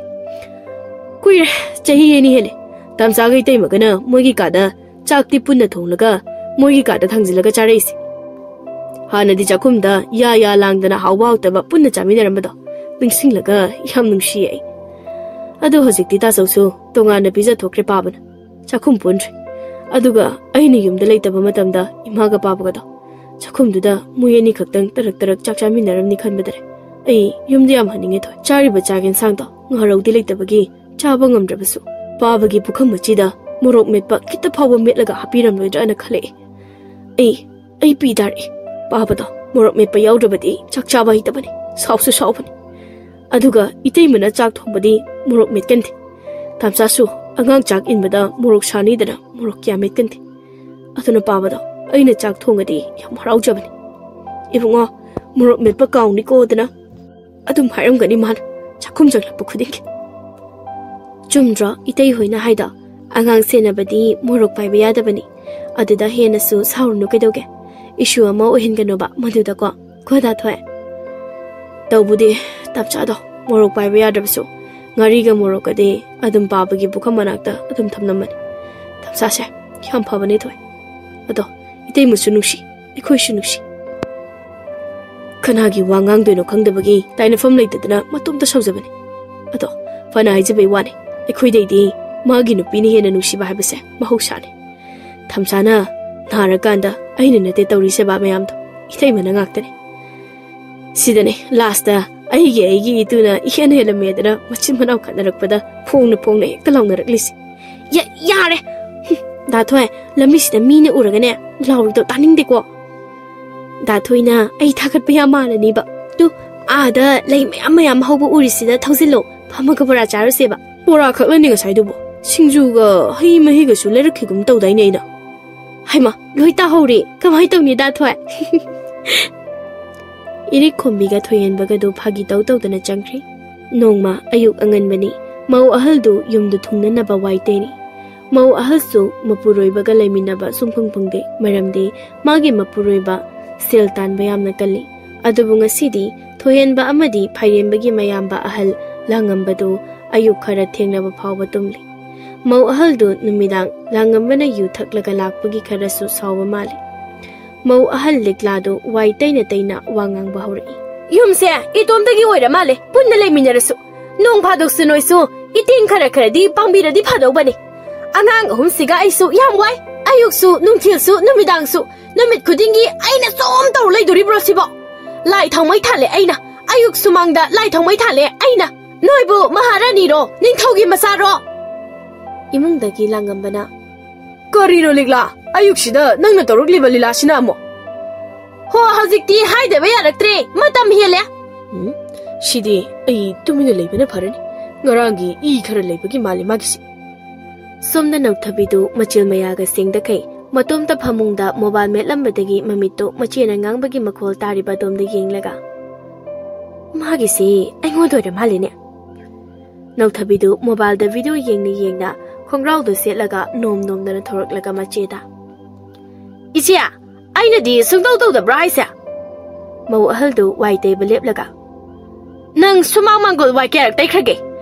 ꯀꯨꯏꯔꯦ, ꯆꯍꯤ ꯑꯅꯤ ꯍꯦꯜꯂꯦ꯫ ꯇꯝꯆꯥꯒ ꯏꯇꯩꯃꯒꯅ ꯃꯣꯏꯒꯤ ꯀꯥꯗ ꯆꯥꯛꯇꯤ ꯄꯨꯟꯅ ꯊꯣꯡꯂꯒ ꯃꯣꯏꯒꯤ ꯀꯥꯗ ꯊꯥꯡꯖꯤꯜꯂꯒ ꯆꯥꯔꯛꯏꯁꯦ꯫ ꯍꯥꯟꯅꯗꯤ ꯆꯥꯛꯈꯨꯝꯗ ꯌꯥ ꯌꯥ ꯂꯥꯡꯗꯅ ꯍꯥꯎꯕ ꯍꯥꯎꯇꯕ ꯄꯨꯟꯅ ꯆꯥꯃꯤꯟꯅꯔꯝꯕꯗꯣ ꯅꯤꯡꯁꯤꯡꯂꯒ ꯌꯥꯝ ꯅꯨꯡꯁꯤꯌꯦ ꯑꯩ꯫ ꯑꯗꯣ ꯍꯧꯖꯤꯛꯇꯤ ꯇꯥꯆꯧꯁꯨ ꯇꯣꯉꯥꯟꯅ ꯄꯤꯖꯊꯣꯛꯈ꯭ꯔꯦ ꯄꯥꯕꯅ꯫ ꯆꯥꯛꯈꯨꯝ ꯄꯨꯟꯗ꯭ꯔꯦ꯫ ꯑꯗꯨꯒ ꯑꯩꯅ ꯌꯨꯝꯗ ꯂꯩꯇꯕ ꯃꯇꯝꯗ ꯏꯃꯥꯒ ꯄꯥꯕꯒꯗꯣ ꯆꯥꯛꯈꯨꯝꯗꯨꯗ ꯃꯣꯏ ꯑꯅꯤꯈꯛꯇꯪ ꯇꯔꯛ ꯇꯔꯛ ꯆꯥꯛ ꯆꯥꯃꯤꯟꯅꯔꯝꯅꯤ ꯈꯟꯕꯗꯔꯦ꯫ ꯑꯩ ꯌꯨꯝꯗ ꯌꯥꯝ ꯍꯟꯅꯤꯡꯉꯦ ꯊꯣꯏ꯫ ꯆꯥꯔꯤꯕ ꯆꯥꯛ ꯌꯦꯟꯁꯥꯡꯗꯣ ꯉꯥꯔꯧꯗꯤ ꯂꯩꯇꯕꯒꯤ ꯆꯥꯕ ꯉꯝꯗ꯭ꯔꯕꯁꯨ ꯄꯥꯕꯒꯤ ꯄꯨꯈꯝ ꯑꯁꯤꯗ ꯃꯣꯔꯣꯛ ꯃꯦꯠꯄ ꯈꯤꯇ ꯐꯥꯎꯕ ꯃꯦꯠꯂꯒ ꯍꯥꯞꯄꯤꯔꯝꯂꯣꯏꯗ꯭ꯔꯥꯅ ꯈꯜꯂꯛꯑꯦ꯫ ꯑꯩ, ꯑꯩ ꯄꯤ ꯇꯥꯔꯛꯑꯦ꯫ ꯄꯥꯕꯗꯣ ꯃꯣꯔꯣꯛ ꯃꯦꯠꯄ ꯌꯥꯎꯗ꯭ꯔꯕꯗꯤ ꯆꯥꯛ ꯆꯥꯕ ꯍꯩꯇꯕꯅꯤ, ꯁꯥꯎꯁꯨ ꯁꯥꯎꯕꯅꯤ꯫ ꯑꯗꯨꯒ ꯏꯇꯩꯃꯅ ꯆꯥꯛ ꯊꯣꯡꯕꯗꯤ ꯃꯣꯔꯣꯛ ꯃꯦꯠꯀꯟꯗꯦ꯫ ꯇꯥꯝꯆꯥꯁꯨ ꯑꯉꯥꯡ ꯆꯥꯛ ꯏꯟꯕꯗ ꯃꯣꯔꯣꯛ ꯁꯥꯅꯤꯗꯅ ꯃꯣꯔꯣꯛ ꯀꯌꯥ ꯃꯦꯠꯀꯟꯗꯦ꯫ ꯑꯗꯨꯅ ꯄꯥꯕꯗꯣ ꯑꯩꯅ ꯆꯥꯛ ꯊꯣꯡꯉꯗꯤ ꯌꯥꯝ ꯍꯔꯥꯎꯖꯕꯅꯤ꯫ "ꯏꯕꯨꯡꯉꯣ, ꯃꯣꯔꯣꯛ ꯃꯦꯠꯄ ꯀꯥꯎꯅꯤꯀꯣ" ꯑꯗꯨꯅ ꯑꯗꯨꯝ ꯍꯥꯏꯔꯝꯒꯅꯤ ꯃꯥꯅ ꯆꯥꯛꯈꯨꯝ ꯆꯪꯂꯛꯄ ꯈꯨꯗꯤꯡꯒꯤ꯫ ꯆꯨꯝꯗ꯭ꯔꯣ ꯏꯇꯩ ꯍꯣꯏꯅ ꯍꯥꯏꯗꯣ? ꯑꯉꯥꯡ ꯁꯦꯟꯅꯕꯗꯤ ꯃꯣꯔꯣꯛ ꯄꯥꯏꯕ ꯌꯥꯗꯕꯅꯤ꯫ ꯑꯗꯨꯗ ꯍꯦꯟꯅꯁꯨ ꯁꯥꯎꯔꯨꯅꯨ ꯀꯩꯗꯧꯒꯦ? ꯏꯁꯨ ꯑꯃ ꯑꯣꯏꯍꯟꯒꯅꯣꯕ ꯃꯗꯨꯗꯀꯣ꯫ ꯀꯣ ꯗꯥ ꯊꯣꯏ? ꯇꯧꯕꯨꯗꯤ ꯇꯞꯆꯥꯗꯣ ꯃꯣꯔꯣꯛ ꯄꯥꯏꯕ ꯌꯥꯗ꯭ꯔꯕꯁꯨ ꯉꯥꯔꯤꯒ ꯃꯣꯔꯣꯛꯀꯗꯤ ꯑꯗꯨꯝ ꯄꯥꯕꯒꯤ ꯄꯨꯈꯝ ꯃꯅꯥꯛꯇ ꯑꯗꯨꯝ ꯊꯝꯂꯝꯕꯅꯤ꯫ ꯇꯞꯆꯥꯁꯦ ꯌꯥꯝ ꯐꯕꯅꯦ ꯊꯣꯏ꯫ ꯑꯗꯣ ꯏꯇꯩꯃꯁꯨ ꯅꯨꯡꯁꯤ, ꯑꯩꯈꯣꯏꯁꯨ ꯅꯨꯡꯁꯤ꯫ ꯀꯅꯥꯒꯤ ꯋꯥ ꯉꯥꯡꯗꯣꯏꯅꯣ ꯈꯪꯗꯕꯒꯤ ꯇꯥꯏꯅꯐꯝ ꯂꯩꯇꯗꯅ ꯃꯇꯣꯝꯇ ꯁꯥꯎꯖꯕꯅꯤ꯫ ꯑꯗꯣ ꯐꯅ ꯍꯥꯏꯖꯕꯩ ꯋꯥꯅꯤ, ꯑꯩꯈꯣꯏꯗꯩꯗꯤ ꯃꯥꯒꯤ ꯅꯨꯄꯤꯅ ꯍꯦꯟꯅ ꯅꯨꯡꯁꯤꯕ ꯍꯥꯏꯕꯁꯦ ꯃꯍꯧꯁꯥꯅꯤ꯫ ꯊꯝꯆꯥꯅ ꯅꯥꯔꯀꯥꯟꯗ ꯑꯩꯅ ꯅꯠꯇꯦ ꯇꯧꯔꯤ ꯁꯦꯕꯥ ꯃꯌꯥꯝꯗꯣ, ꯏꯇꯩꯃꯅ ꯉꯥꯛꯇꯅꯤ꯫ ꯁꯤꯗꯅꯦ ꯂꯥꯁꯇ ꯑꯩꯒꯤ ꯑꯩꯒꯤ ꯏꯇꯨꯅ ꯏꯍꯦꯟ ꯍꯦꯜꯂꯝꯃꯦꯗꯅ ꯃꯆꯤꯟ ꯃꯅꯥꯎ ꯈꯠꯅꯔꯛꯄꯗ ꯐꯣꯡꯅ ꯐꯣꯡꯅ ꯍꯦꯛꯇ ꯂꯥꯎꯅꯔꯛꯂꯤꯁꯦ꯫ ꯌꯥꯔꯦ꯫ ꯗꯥ ꯊꯣꯏ, ꯂꯝꯕꯤꯁꯤꯗ ꯃꯤꯅ ꯎꯔꯒꯅꯦ ꯂꯥꯎꯔꯤꯗꯣ ꯇꯥꯅꯤꯡꯗꯦꯀꯣ꯫ ꯗꯥ ꯊꯣꯏꯅ ꯑꯩ ꯊꯥꯒꯠꯄ ꯌꯥꯝ ꯃꯥꯜꯂꯅꯤꯕ꯫ ꯇꯨ, ꯑꯥꯗ ꯂꯩ ꯃꯌꯥꯝ ꯃꯌꯥꯝ ꯍꯧꯕ ꯎꯔꯤꯁꯤꯗ ꯊꯧꯖꯤꯜꯂꯣ, ꯐꯝꯃꯒ ꯕꯣꯔꯥ ꯆꯥꯔꯨꯁꯦꯕ꯫ ꯕꯣꯔꯥ ꯈꯛꯂꯅꯤ ꯉꯁꯥꯏꯗꯨꯕꯨ, ꯁꯤꯡꯖꯨꯒ ꯍꯩ ꯃꯍꯤꯒꯁꯨ ꯂꯩꯔꯛꯈꯤꯒꯨꯝ ꯇꯧꯗꯥꯏꯅꯦ ꯑꯩꯅ꯫ ꯍꯩꯃꯥ, ꯂꯣꯏ ꯇꯥꯍꯧꯔꯦ꯫ ꯀꯃꯥꯏ ꯇꯧꯅꯤ ꯗꯥ ꯊꯣꯏ? ꯏꯔꯤꯛ ꯈꯣꯝꯕꯤꯒ ꯊꯣꯏꯍꯦꯟꯕꯒꯗꯨ ꯐꯥꯒꯤ ꯇꯧ ꯇꯧꯗꯅ ꯆꯪꯈ꯭ꯔꯤ꯫ ꯅꯣꯡꯃ ꯑꯌꯨꯛ ꯑꯉꯟꯕꯅꯤ꯫ ꯃꯧ ꯑꯍꯜꯗꯨ ꯌꯨꯝꯗ ꯊꯨꯡꯅꯅꯕ ꯋꯥꯏ ꯇꯩꯔꯤ꯫ ꯃꯧ ꯑꯍꯜꯁꯨ ꯃꯄꯨꯔꯣꯏꯕꯒ ꯂꯩꯃꯤꯟꯅꯕ ꯁꯨꯡꯐꯪ ꯐꯪꯗꯦ, ꯃꯔꯝꯗꯤ ꯃꯥꯒꯤ ꯃꯄꯨꯔꯣꯏꯕ ꯁꯦꯜ ꯇꯥꯟꯕ ꯌꯥꯝꯅ ꯀꯜꯂꯤ꯫ ꯑꯗꯨꯕꯨ ꯉꯁꯤꯗꯤ ꯊꯣꯏꯍꯦꯟꯕ ꯑꯃꯗꯤ ꯐꯥꯏꯔꯦꯟꯕꯒꯤ ꯃꯌꯥꯝꯕ ꯑꯍꯜ ꯂꯥꯡꯉꯝꯕꯗꯨ ꯑꯌꯨꯛ ꯈꯔ ꯊꯦꯡꯂꯕ ꯐꯥꯎꯕ ꯇꯨꯝꯂꯤ꯫ ꯃꯧ ꯑꯍꯜꯗꯨ ꯅꯨꯃꯤꯗꯥꯡ ꯂꯥꯡꯉꯝꯕꯅ ꯌꯨ ꯊꯛꯂꯒ ꯂꯥꯛꯄꯒꯤ ꯈꯔꯁꯨ ꯁꯥꯎꯕ ꯃꯥꯜꯂꯤ꯫ ꯃꯧ ꯑꯍꯜ ꯂꯤꯛꯂꯥꯗꯨ ꯋꯥꯏ ꯇꯩꯅ ꯇꯩꯅ ꯋꯥ ꯉꯥꯡꯕ ꯍꯧꯔꯛꯏ꯫ ꯌꯨꯝꯁꯦ ꯏꯇꯣꯝꯗꯒꯤ ꯑꯣꯏꯔ ꯃꯥꯜꯂꯦ, ꯄꯨꯟꯅ ꯂꯩꯃꯤꯟꯅꯔꯁꯨ꯫ ꯅꯣꯡ ꯐꯥꯗꯣꯛꯁꯨ ꯅꯣꯏꯁꯨ ꯏꯇꯦꯡ ꯈꯔ ꯈꯔꯗꯤ ꯄꯥꯡꯕꯤꯔꯗꯤ ꯐꯗꯧꯕꯅꯤ꯫ ꯑꯉꯥꯡ ꯑꯍꯨꯝꯁꯤꯒ ꯑꯩꯁꯨ ꯌꯥꯝ ꯋꯥꯏ꯫ ꯑꯌꯨꯛꯁꯨ, ꯅꯨꯡꯊꯤꯜꯁꯨ, ꯅꯨꯃꯤꯗꯥꯡꯁꯨ ꯅꯨꯃꯤꯠ ꯈꯨꯗꯤꯡꯒꯤ ꯑꯩꯅ ꯁꯨꯝ ꯇꯧꯔ ꯂꯩꯗꯣꯔꯤꯕ꯭ꯔꯣ ꯁꯤꯕꯣ? ꯂꯥꯏ ꯊꯥꯎꯃꯩ ꯊꯥꯜꯂꯦ ꯑꯩꯅ꯫ ꯑꯌꯨꯛ ꯁꯨꯃꯥꯡꯗ ꯂꯥꯏ ꯊꯥꯎꯃꯩ ꯊꯥꯜꯂꯦ ꯑꯩꯅ꯫ ꯅꯣꯏꯕꯨ ꯃꯍꯥꯔꯥꯅꯤꯔꯣ? ꯅꯤꯡꯊꯧꯒꯤ ꯃꯆꯥꯔꯣ? ꯏꯃꯨꯡꯗꯒꯤ ꯂꯥꯡꯉꯝꯕꯅ, ꯀꯔꯤꯅꯣ ꯂꯤꯛꯂꯥ? ꯑꯌꯨꯛꯁꯤꯗ ꯅꯪꯅ ꯇꯧꯔꯛꯂꯤꯕ ꯂꯤꯂꯥꯁꯤꯅ ꯑꯃꯨꯛ? ꯍꯣ, ꯍꯧꯖꯤꯛꯇꯤ ꯍꯥꯏꯗꯕ ꯌꯥꯔꯛꯇ꯭ꯔꯦ꯫ ꯃꯇꯝ ꯍꯦꯜꯂꯦ꯫ ꯎꯝ, ꯁꯤꯗꯤ ꯑꯩ ꯇꯨꯃꯤꯟꯅ ꯂꯩꯕꯅ ꯐꯔꯅꯤ꯫ ꯉꯔꯥꯡꯒꯤ ꯏ ꯈꯔ ꯂꯩꯕꯒꯤ ꯃꯥꯜꯂꯤ ꯃꯥꯒꯤꯁꯤ꯫ ꯁꯣꯝꯗ ꯅꯧꯊꯕꯤꯗꯨ ꯃꯆꯤꯜ ꯃꯌꯥꯒ ꯁꯦꯡꯗꯈꯩ ꯃꯇꯣꯝꯇ ꯐꯃꯨꯡꯗ ꯃꯣꯕꯥꯏꯜ ꯃꯦꯠꯂꯝꯕꯗꯒꯤ ꯃꯃꯤꯠꯇꯨ ꯃꯆꯦꯅ ꯉꯥꯡꯕꯒꯤ ꯃꯈꯣꯜ ꯇꯥꯔꯤꯕ ꯑꯗꯣꯝꯗ ꯌꯦꯡꯂꯒ, "ꯃꯥꯒꯤꯁꯤ ꯑꯩꯉꯣꯟꯗ ꯑꯣꯏꯔ ꯃꯥꯜꯂꯤꯅꯦ꯫" ꯅꯧꯊꯕꯤꯗꯨ ꯃꯣꯕꯥꯏꯜꯗ ꯚꯤꯗꯤꯑꯣ ꯌꯦꯡꯅ ꯌꯦꯡꯅ ꯈꯣꯡꯒ꯭ꯔꯥꯎꯗꯨ ꯁꯦꯠꯂꯒ ꯅꯣꯝ ꯅꯣꯝꯗꯅ ꯊꯣꯔꯛꯂꯒ ꯃꯆꯦꯗ, "ꯏꯆꯦ, ꯑꯩꯅꯗꯤ ꯁꯨꯡꯇꯧ ꯇꯧꯗꯕ꯭ꯔꯥ ꯍꯥꯏꯁꯦ?" ꯃꯧ ꯑꯍꯜꯗꯨ ꯋꯥꯏ ꯇꯩꯕ ꯂꯦꯞꯂꯒ, "ꯅꯪ ꯁꯨꯃꯥꯡ ꯃꯥꯡꯒꯣꯜ ꯋꯥꯏ ꯀꯌꯥꯔꯛ ꯇꯩꯈ꯭ꯔꯒꯦ?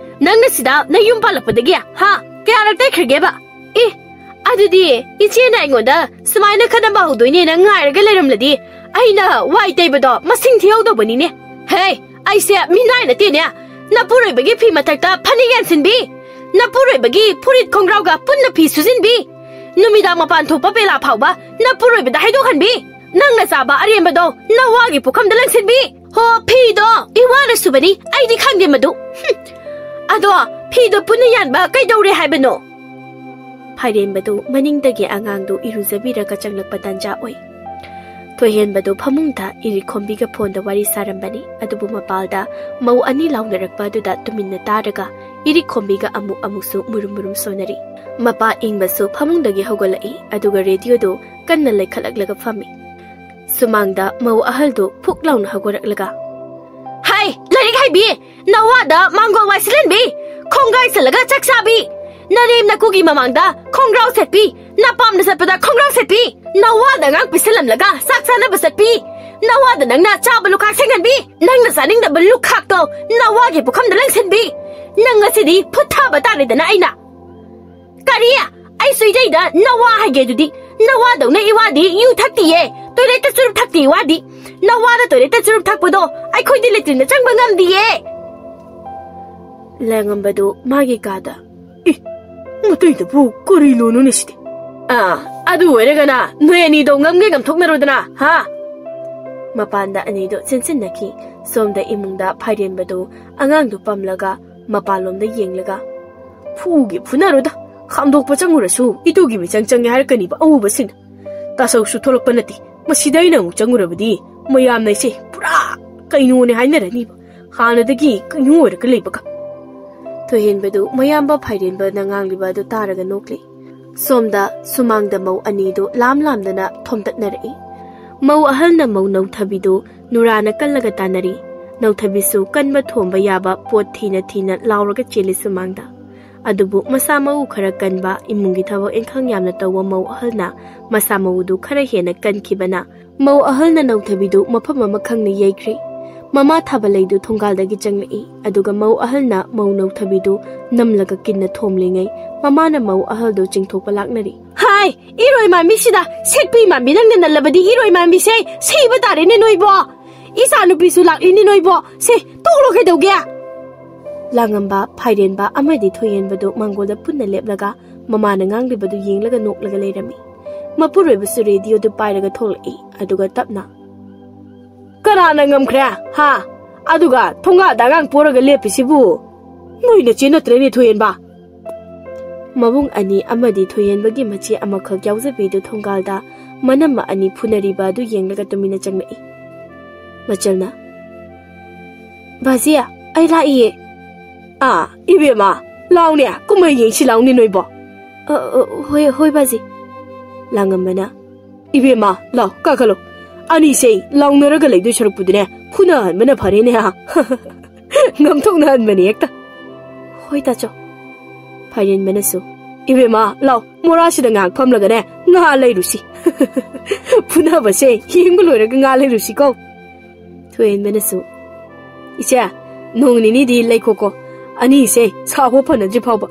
ꯅꯪꯅ ꯁꯤꯗ ꯅꯌꯨꯝ ꯄꯥꯜꯂꯛꯄꯗꯒꯤ, ꯍꯥ? ꯀꯌꯥꯔꯛ ꯇꯩꯈ꯭ꯔꯒꯦꯕ? ꯑꯦ, ꯑꯗꯨꯗꯤ ꯏꯆꯦꯅ ꯑꯩꯉꯣꯟꯗ ꯁꯨꯃꯥꯏꯅ ꯈꯠꯅꯕ ꯍꯧꯗꯣꯏꯅꯦꯅ ꯉꯥꯏꯔꯒ ꯂꯩꯔꯝꯂꯗꯤ ꯑꯩꯅ ꯋꯥꯏ ꯇꯩꯕꯗꯣ ꯃꯁꯤꯡ ꯊꯤꯍꯧꯗꯧꯕꯅꯤꯅꯦ꯫ ꯍꯦ, ꯑꯩꯁꯦ ꯃꯤꯅꯥꯏ ꯅꯠꯇꯦꯅꯦ꯫ ꯅꯄꯨꯔꯣꯏꯕꯒꯤ ꯐꯤ ꯃꯊꯛꯇ ꯐꯅꯦꯛ ꯌꯥꯟꯁꯤꯟꯕꯤ, ꯅꯄꯨꯔꯣꯏꯕꯒꯤ ꯐꯨꯔꯤꯠ ꯈꯣꯡꯒ꯭ꯔꯥꯎꯒ ꯄꯨꯟꯅ ꯐꯤ ꯁꯨꯖꯤꯟꯕꯤ, ꯅꯨꯃꯤꯗꯥꯡ ꯃꯄꯥꯟ ꯊꯣꯛꯄ ꯕꯦꯂꯥ ꯐꯥꯎꯕ ꯅꯄꯨꯔꯣꯏꯕꯗ ꯍꯩꯗꯣꯛꯍꯟꯕꯤ, ꯅꯪꯅ ꯆꯥꯕ ꯑꯔꯦꯝꯕꯗꯣ ꯅꯋꯥꯒꯤ ꯄꯨꯈꯝꯗ ꯂꯪꯁꯤꯟꯕꯤ꯫ ꯍꯣ, ꯐꯤꯗꯣ ꯏꯋꯥꯅ ꯁꯨꯕꯅꯤ, ꯑꯩꯗꯤ ꯈꯪꯗꯦ ꯃꯗꯨ꯫ ꯍꯨꯝ꯫ ꯑꯗꯣ ꯐꯤꯗꯣ ꯄꯨꯟꯅ ꯌꯥꯟꯕ ꯀꯩꯗꯧꯔꯦ ꯍꯥꯏꯕꯅꯣ?" ꯐꯥꯏꯔꯦꯟꯕꯗꯨ ꯃꯅꯤꯡꯗꯒꯤ ꯑꯉꯥꯡꯗꯨ ꯏꯔꯨꯖꯕꯤꯔꯒ ꯆꯪꯂꯛꯄ ꯇꯥꯟꯖꯥ ꯑꯣꯏ꯫ ꯊꯣꯏꯍꯦꯟꯕꯗꯨ ꯐꯃꯨꯡꯗ ꯏꯔꯤꯛꯈꯣꯝꯕꯤꯒ ꯐꯣꯟꯗ ꯋꯥꯔꯤ ꯁꯥꯔꯝꯕꯅꯤ꯫ ꯑꯗꯨꯕꯨ ꯃꯄꯥꯜꯗ ꯃꯧ ꯑꯅꯤ ꯂꯥꯎꯅꯔꯛꯄ ꯑꯗꯨꯗ ꯇꯨꯃꯤꯟꯅ ꯇꯥꯔꯒ ꯏꯔꯤꯛꯈꯣꯝꯕꯤꯒ ꯑꯃꯨꯛ ꯑꯃꯨꯛꯁꯨ ꯃꯨꯔꯨꯝ ꯃꯨꯔꯨꯝ ꯁꯣꯟꯅꯔꯤ꯫ ꯃꯄꯥ ꯏꯪꯕꯁꯨ ꯐꯃꯨꯡꯗꯒꯤ ꯍꯧꯒꯠꯂꯛꯏ, ꯑꯗꯨꯒ ꯔꯦꯗꯤꯑꯣꯗꯨ ꯀꯟꯅ ꯂꯩꯈꯠꯂꯛꯂꯒ ꯐꯝꯃꯤ꯫ ꯁꯨꯃꯥꯡꯗ ꯃꯧ ꯑꯍꯜꯗꯨ ꯐꯨꯛ ꯂꯥꯎꯅ ꯍꯧꯒꯠꯂꯛꯂꯒ, "ꯍꯥꯏ, ꯂꯥꯏꯔꯤꯛ ꯍꯩꯕꯤ! ꯅꯋꯥꯗ ꯃꯥꯡꯒꯣꯜ ꯋꯥꯏꯁꯤꯜꯍꯟꯕꯤ, ꯈꯣꯡꯒꯥꯏ ꯆꯜꯂꯒ ꯆꯥꯛ ꯆꯥꯕꯤ, ꯅꯅꯦꯝ ꯅꯀꯨꯒꯤ ꯃꯃꯥꯡꯗ ꯈꯣꯡꯒ꯭ꯔꯥꯎ ꯁꯦꯠꯄꯤ, ꯅꯄꯥꯝꯗ ꯆꯠꯄꯗ ꯈꯣꯡꯒ꯭ꯔꯥꯎ ꯁꯦꯠꯄꯤ, ꯅꯋꯥꯗ ꯑꯉꯥꯡ ꯄꯤꯁꯜꯂꯝꯂꯒ ꯆꯥꯛ ꯆꯥꯅꯕ ꯆꯠꯄꯤ, ꯅꯋꯥꯗ ꯅꯪꯅ ꯆꯥꯕ ꯂꯨꯈꯥꯛ ꯁꯦꯡꯍꯟꯕꯤ, ꯅꯪꯅ ꯆꯥꯅꯤꯡꯗꯕ ꯂꯨꯈꯥꯛꯇꯣ ꯅꯋꯥꯒꯤ ꯄꯨꯈꯝꯗ ꯂꯪꯁꯤꯟꯕꯤ, ꯅꯪ ꯉꯁꯤꯗꯤ ꯐꯨꯠ ꯊꯥꯕ ꯇꯥꯔꯦꯗꯅ ꯑꯩꯅ꯫ ꯀꯔꯤ? ꯑꯩꯁꯨ ꯏꯇꯩꯗ ꯅꯋꯥ ꯍꯥꯏꯒꯦ ꯑꯗꯨꯗꯤ? ꯅꯋꯥꯗꯧꯅ ꯏꯋꯥꯗꯤ ꯌꯨ ꯊꯛꯇꯤꯌꯦ, ꯇꯣꯏꯂꯦꯠꯇ ꯆꯨꯔꯨꯞ ꯊꯛꯇꯦ ꯏꯋꯥꯗꯤ꯫ ꯅꯋꯥꯅ ꯇꯣꯏꯂꯦꯠꯇ ꯆꯨꯔꯨꯞ ꯊꯛꯄꯗꯣ ꯑꯩꯈꯣꯏꯗꯤ ꯂꯦꯇ꯭ꯔꯤꯟꯗ ꯆꯪꯕ ꯉꯝꯗꯤꯌꯦ꯫ ꯂꯩꯉꯝꯕꯗꯨ ꯃꯥꯒꯤ ꯀꯥꯗ, "ꯏ, ꯃꯇꯩꯗꯕꯨ ꯀꯔꯤ ꯂꯣꯟꯅꯣꯅꯦ ꯁꯤꯗꯤ?" "ꯑꯥ, ꯑꯗꯨ ꯑꯣꯏꯔꯒꯅ ꯅꯣꯏ ꯑꯅꯤꯗꯣ ꯉꯝꯒꯦ ꯉꯝꯊꯣꯛꯅꯔꯣꯗꯅ, ꯍꯥ?" ꯃꯄꯥꯟꯗ ꯑꯅꯤꯗꯣ ꯆꯤꯟꯁꯤꯟꯅꯈꯤ꯫ ꯁꯣꯝꯗ ꯏꯃꯨꯡꯗ ꯐꯥꯏꯔꯦꯟꯕꯗꯨ ꯑꯉꯥꯡꯗꯨ ꯄꯝꯂꯒ ꯃꯄꯥꯟꯂꯣꯝꯗ ꯌꯦꯡꯂꯒ, "ꯐꯨꯒꯦ ꯐꯨꯅꯔꯣꯗ, ꯈꯥꯝꯗꯣꯛꯄ ꯆꯪꯉꯨꯔꯁꯨ ꯏꯇꯨꯒꯤ ꯃꯤꯆꯪ ꯆꯪꯉꯦ ꯍꯥꯏꯔꯛꯀꯅꯤꯕ ꯑꯎꯕꯁꯤꯡ꯫ ꯇꯥꯁꯧꯁꯨ ꯊꯣꯛꯂꯛꯄ ꯅꯠꯇꯦ, ꯃꯁꯤꯗ ꯑꯩꯅ ꯑꯃꯨꯛ ꯆꯪꯉꯨꯔꯕꯗꯤ ꯃꯌꯥꯝꯅ ꯑꯩꯁꯦ ꯄꯨꯔꯥ ꯀꯩꯅꯣꯅꯦ ꯍꯥꯏꯅꯔꯅꯤꯕ, ꯍꯥꯟꯅꯗꯒꯤ ꯀꯩꯅꯣ ꯑꯣꯏꯔꯒ ꯂꯩꯕꯒ꯫" ꯊꯣꯏꯍꯦꯟꯕꯗꯨ ꯃꯌꯥꯝꯕ ꯐꯥꯏꯔꯦꯟꯕꯅ ꯉꯥꯡꯂꯤꯕ ꯑꯗꯨ ꯇꯥꯔꯒ ꯅꯣꯛꯂꯤ꯫ ꯁꯣꯝꯗ ꯁꯨꯃꯥꯡꯗ ꯃꯧ ꯑꯅꯤꯗꯨ ꯂꯥꯝ ꯂꯥꯝꯗꯅ ꯊꯣꯝꯇꯠꯅꯔꯛꯏ꯫ ꯃꯧ ꯑꯍꯜꯅ ꯃꯧ ꯅꯧꯊꯕꯤꯗꯨ ꯅꯨꯔꯥꯅ ꯀꯜꯂꯒ ꯇꯥꯟꯅꯔꯤ꯫ ꯅꯧꯊꯕꯤꯁꯨ ꯀꯟꯕ ꯊꯣꯝꯕ ꯌꯥꯕ ꯄꯣꯠ ꯊꯤꯅ ꯊꯤꯅ ꯂꯥꯎꯔꯒ ꯆꯦꯜꯂꯤ ꯁꯨꯃꯥꯡꯗ꯫ ꯑꯗꯨꯕꯨ ꯃꯁꯥ ꯃꯎ ꯈꯔ ꯀꯟꯕ, ꯏꯃꯨꯡꯒꯤ ꯊꯕꯛ ꯏꯪꯈꯥꯡ ꯌꯥꯝꯅ ꯇꯧꯕ ꯃꯧ ꯑꯍꯜꯅ ꯃꯁꯥ ꯃꯎꯗꯨ ꯈꯔ ꯍꯦꯟꯅ ꯀꯟꯈꯤꯕꯅ, ꯃꯧ ꯑꯍꯜꯅ ꯅꯧꯊꯕꯤꯗꯨ ꯃꯐꯝ ꯑꯃ ꯈꯪꯅ ꯌꯩꯈ꯭ꯔꯦ꯫ ꯃꯃꯥ ꯊꯥꯕꯂꯩꯗꯨ ꯊꯣꯡꯒꯥꯜꯗꯒꯤ ꯆꯪꯂꯛꯏ, ꯑꯗꯨꯒ ꯃꯧ ꯑꯍꯜꯅ ꯃꯧ ꯅꯧꯊꯕꯤꯗꯨ ꯅꯝꯂꯒ ꯀꯤꯟꯅ ꯊꯣꯝꯂꯤꯉꯩ, ꯃꯃꯥꯅ ꯃꯧ ꯑꯍꯜꯗꯨ ꯆꯤꯡꯊꯣꯛꯄ ꯂꯥꯛꯅꯔꯤ꯫ "ꯍꯥꯏ, ꯏꯔꯣꯏ ꯃꯥꯟꯕꯤꯁꯤꯗ! ꯁꯦꯛꯄꯤ ꯃꯥꯟꯕꯤ ꯅꯪꯅ ꯅꯜꯂꯕꯗꯤ ꯏꯔꯣꯏ ꯃꯥꯟꯕꯤꯁꯦ ꯁꯤꯕ ꯇꯥꯔꯦꯅꯦ ꯅꯣꯏꯕꯣ! ꯏꯆꯥ ꯅꯨꯄꯤꯁꯨ ꯂꯥꯛꯂꯤꯅꯦ ꯅꯣꯏꯕꯣ! ꯁꯦ, ꯇꯣꯛꯂꯣ ꯀꯩꯗꯧꯒꯦ?" ꯂꯥꯡꯉꯝꯕ, ꯐꯥꯏꯔꯦꯟꯕ ꯑꯃꯗꯤ ꯊꯣꯏꯌꯦꯟꯕꯗꯨ ꯃꯥꯡꯒꯣꯜꯗ ꯄꯨꯟꯅ ꯂꯦꯞꯂꯒ ꯃꯃꯥꯅ ꯉꯥꯡꯂꯤꯕꯗꯨ ꯌꯦꯡꯂꯒ ꯅꯣꯛꯂꯒ ꯂꯩꯔꯝꯃꯤ꯫ ꯃꯄꯨꯔꯣꯏꯕꯁꯨ ꯔꯦꯗꯤꯑꯣꯗꯨ ꯄꯥꯏꯔꯒ ꯊꯣꯛꯂꯛꯏ, ꯑꯗꯨꯒ ꯇꯞꯅ, "ꯀꯅꯥꯅ ꯉꯝꯈ꯭ꯔꯦ, ꯍꯥ? ꯑꯗꯨꯒ ꯊꯣꯡꯒꯥꯜꯗ ꯑꯉꯥꯡ ꯄꯣꯔꯒ ꯂꯦꯞꯄꯤꯁꯤꯕꯨ ꯅꯣꯏ ꯅꯆꯦ ꯅꯠꯇ꯭ꯔꯦꯅꯦ, ꯊꯣꯏꯌꯦꯟꯕ?" ꯃꯕꯨꯡ ꯑꯅꯤ ꯑꯃꯗꯤ ꯊꯣꯏꯌꯦꯟꯕꯒꯤ ꯃꯆꯦ ꯑꯃꯈꯛ ꯌꯥꯎꯖꯕꯤꯗꯨ ꯊꯣꯡꯒꯥꯜꯗ ꯃꯅꯝꯃ ꯑꯅꯤ ꯐꯨꯅꯔꯤꯕ ꯑꯗꯨ ꯌꯦꯡꯂꯒ ꯇꯨꯃꯤꯟꯅ ꯆꯪꯂꯛꯏ꯫ ꯃꯆꯜꯅ, "ꯕꯥꯖꯤ, ꯑꯩ ꯂꯥꯛꯏꯌꯦ꯫" "ꯑꯥ, ꯏꯕꯦꯝꯃ, ꯂꯥꯎꯅꯦ, ꯀꯨꯝꯍꯩ ꯌꯦꯡꯁꯤ ꯂꯥꯎꯅꯦ ꯅꯣꯏꯕꯣ꯫" "ꯑ, ꯑ, ꯍꯣꯏ, ꯍꯣꯏ, ꯕꯥꯖꯤ꯫" ꯂꯥꯡꯉꯝꯕꯅ, "ꯏꯕꯦꯝꯃ, ꯂꯥꯎ, ꯀꯥꯈꯠꯂꯣ꯫ ꯑꯅꯤꯁꯦ ꯂꯥꯎꯅꯔꯒ ꯂꯩꯗꯣꯏ ꯁꯔꯨꯛꯄꯨꯗꯤꯅꯦ, ꯐꯨꯅꯍꯟꯕꯅ ꯐꯔꯦꯅꯦ, ꯍꯥ?" ꯉꯝꯊꯣꯛꯅꯍꯟꯕꯅꯦ ꯍꯦꯛꯇ꯫ "ꯍꯣꯏ, ꯇꯥꯆꯧ꯫" ꯐꯥꯏꯔꯦꯟꯕꯅꯁꯨ, "ꯏꯕꯦꯝꯃ, ꯂꯥꯎ, ꯃꯣꯔꯥꯁꯤꯗ ꯉꯥꯏꯍꯥꯛ ꯐꯝꯂꯒꯅꯦ, ꯉꯥ ꯂꯩꯔꯨꯁꯤ꯫ ꯐꯨꯅꯕꯁꯦ ꯌꯦꯡꯕ ꯂꯣꯏꯔꯒ ꯉꯥ ꯂꯩꯔꯨꯁꯤꯀꯣ꯫" ꯊꯣꯏꯍꯦꯟꯕꯅꯁꯨ, "ꯏꯆꯦ, ꯅꯣꯡ ꯅꯤꯅꯤꯗꯤ ꯂꯩꯈꯣꯀꯣ, ꯑꯅꯤꯁꯦ ꯁꯥꯎꯕ ꯐꯅꯗ꯭ꯔꯤ ꯐꯥꯎꯕ꯫"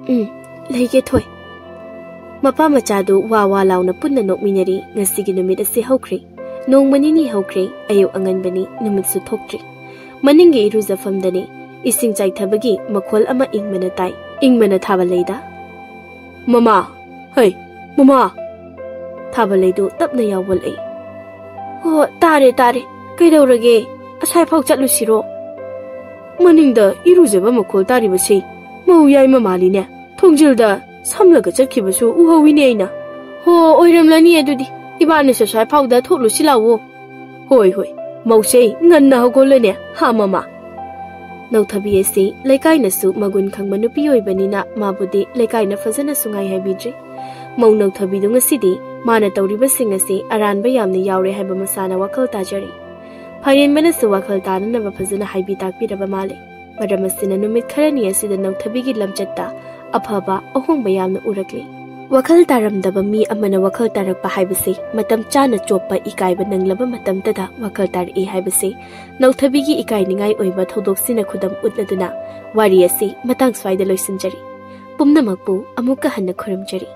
"ꯎꯝ, ꯂꯩꯒꯦ, ꯊꯣꯏ꯫" ꯃꯄꯥ ꯃꯆꯥꯗꯨ ꯋꯥ ꯋꯥ ꯂꯥꯎꯅ ꯄꯨꯟꯅ ꯅꯣꯛꯃꯤꯟꯅꯔꯤ꯫ ꯉꯁꯤꯒꯤ ꯅꯨꯃꯤꯠ ꯑꯁꯤ ꯍꯧꯈ꯭ꯔꯦ꯫ ꯅꯣꯡꯃ ꯅꯤꯅꯤ ꯍꯧꯈ꯭ꯔꯦ꯫ ꯑꯌꯨꯛ ꯑꯉꯟꯕꯅꯤ, ꯅꯨꯃꯤꯠꯁꯨ ꯊꯣꯛꯇ꯭ꯔꯤ꯫ ꯃꯅꯤꯡꯒꯤ ꯏꯔꯨꯖꯐꯝꯗꯅꯤ ꯏꯁꯤꯡ ꯆꯥꯏꯊꯕꯒꯤ ꯃꯈꯣꯜ ꯑꯃ ꯏꯪꯕꯅ ꯇꯥꯏ꯫ ꯏꯪꯕꯅ ꯊꯥꯕ ꯂꯩꯗ꯫ "ꯃꯃꯥ! ꯍꯩ, ꯃꯃꯥ!" ꯊꯥꯕ ꯂꯩꯗꯨ ꯇꯞꯅ ꯌꯥꯎꯕꯂꯛꯏ꯫ "ꯑꯣ, ꯇꯥꯔꯦ, ꯇꯥꯔꯦ꯫ ꯀꯩꯗꯧꯔꯒꯦ? ꯑꯁꯥꯏꯐꯥꯎ ꯆꯠꯂꯨꯁꯤꯔꯣ?" ꯃꯅꯤꯡꯗ ꯏꯔꯨꯖꯕ ꯃꯈꯣꯜ ꯇꯥꯔꯤꯕꯁꯤ ꯃꯧ ꯌꯥꯏꯃ ꯃꯥꯜꯂꯤꯅꯦ꯫ ꯊꯣꯡꯖꯤꯜꯗ ꯁꯝꯂꯒ ꯆꯠꯈꯤꯕꯁꯨ ꯎꯍꯧꯋꯤꯅꯦ ꯑꯩꯅ꯫ "ꯍꯣ, ꯑꯣꯏꯔꯝꯂꯅꯤ ꯑꯗꯨꯗꯤ꯫ ꯏꯕꯥꯅꯤꯁꯨ ꯑꯁ꯭ꯋꯥꯏꯐꯥꯎꯗ ꯊꯣꯛꯂꯨꯁꯤ ꯂꯥꯛꯑꯣ꯫" "ꯍꯣꯏ, ꯍꯣꯏ꯫ ꯃꯧꯁꯦ ꯉꯟꯅ ꯍꯧꯒꯠꯂꯅꯦ, ꯍꯥ, ꯃꯃꯥ?" ꯅꯧꯊꯕꯤ ꯑꯁꯤ ꯂꯩꯀꯥꯏꯅꯁꯨ ꯃꯒꯨꯟ ꯈꯪꯕ ꯅꯨꯄꯤ ꯑꯣꯏꯕꯅꯤꯅ ꯃꯥꯕꯨꯗꯤ ꯂꯩꯀꯥꯏꯅ ꯐꯖꯅꯁꯨ ꯉꯥꯏ ꯍꯥꯏꯕꯤꯗ꯭ꯔꯤ꯫ ꯃꯧ ꯅꯧꯊꯕꯤꯗꯨ ꯉꯁꯤꯗꯤ ꯃꯥꯅ ꯇꯧꯔꯤꯕꯁꯤꯡ ꯑꯁꯤ ꯑꯔꯥꯟꯕ ꯌꯥꯝꯅ ꯌꯥꯎꯔꯦ ꯍꯥꯏꯕ ꯃꯁꯥꯅ ꯋꯥꯈꯜ ꯇꯥꯖꯔꯤ꯫ ꯐꯥꯏꯔꯦꯟꯕꯅꯁꯨ ꯋꯥꯈꯜ ꯇꯥꯅꯅꯕ ꯐꯖꯅ ꯍꯥꯏꯕꯤ ꯇꯥꯛꯄꯤꯔꯕ ꯃꯥꯜꯂꯤ꯫ ꯃꯔꯝ ꯑꯁꯤꯅ ꯅꯨꯃꯤꯠ ꯈꯔꯅꯤ ꯑꯁꯤꯗ ꯅꯧꯊꯕꯤꯒꯤ ꯂꯝꯆꯠꯇ ꯑꯐꯕ ꯑꯍꯣꯡꯕ ꯌꯥꯝꯅ ꯎꯔꯛꯂꯤ꯫ ꯋꯥꯈꯜ ꯇꯥꯔꯝꯗꯕ ꯃꯤ ꯑꯃꯅ ꯋꯥꯈꯜ ꯇꯥꯔꯛꯄ ꯍꯥꯏꯕꯁꯤ ꯃꯇꯝ ꯆꯥꯅ ꯆꯣꯞꯄ ꯏꯀꯥꯏꯕ ꯅꯪꯂꯕ ꯃꯇꯝꯗꯗ ꯋꯥꯈꯜ ꯇꯥꯔꯛꯏ ꯍꯥꯏꯕꯁꯤ ꯅꯧꯊꯕꯤꯒꯤ ꯏꯀꯥꯏꯅꯤꯡꯉꯥꯏ ꯑꯣꯏꯕ ꯊꯧꯗꯣꯛꯁꯤꯅ ꯈꯨꯗꯝ ꯎꯠꯂꯗꯨꯅ ꯋꯥꯔꯤ ꯑꯁꯤ ꯃꯇꯥꯡ ꯁ꯭ꯋꯥꯏꯗ ꯂꯣꯏꯁꯤꯟꯖꯔꯤ꯫ ꯄꯨꯝꯅꯃꯛꯄꯨ ꯑꯃꯨꯛꯀ ꯍꯟꯅ ꯈꯨꯔꯨꯝꯖꯔꯤ꯫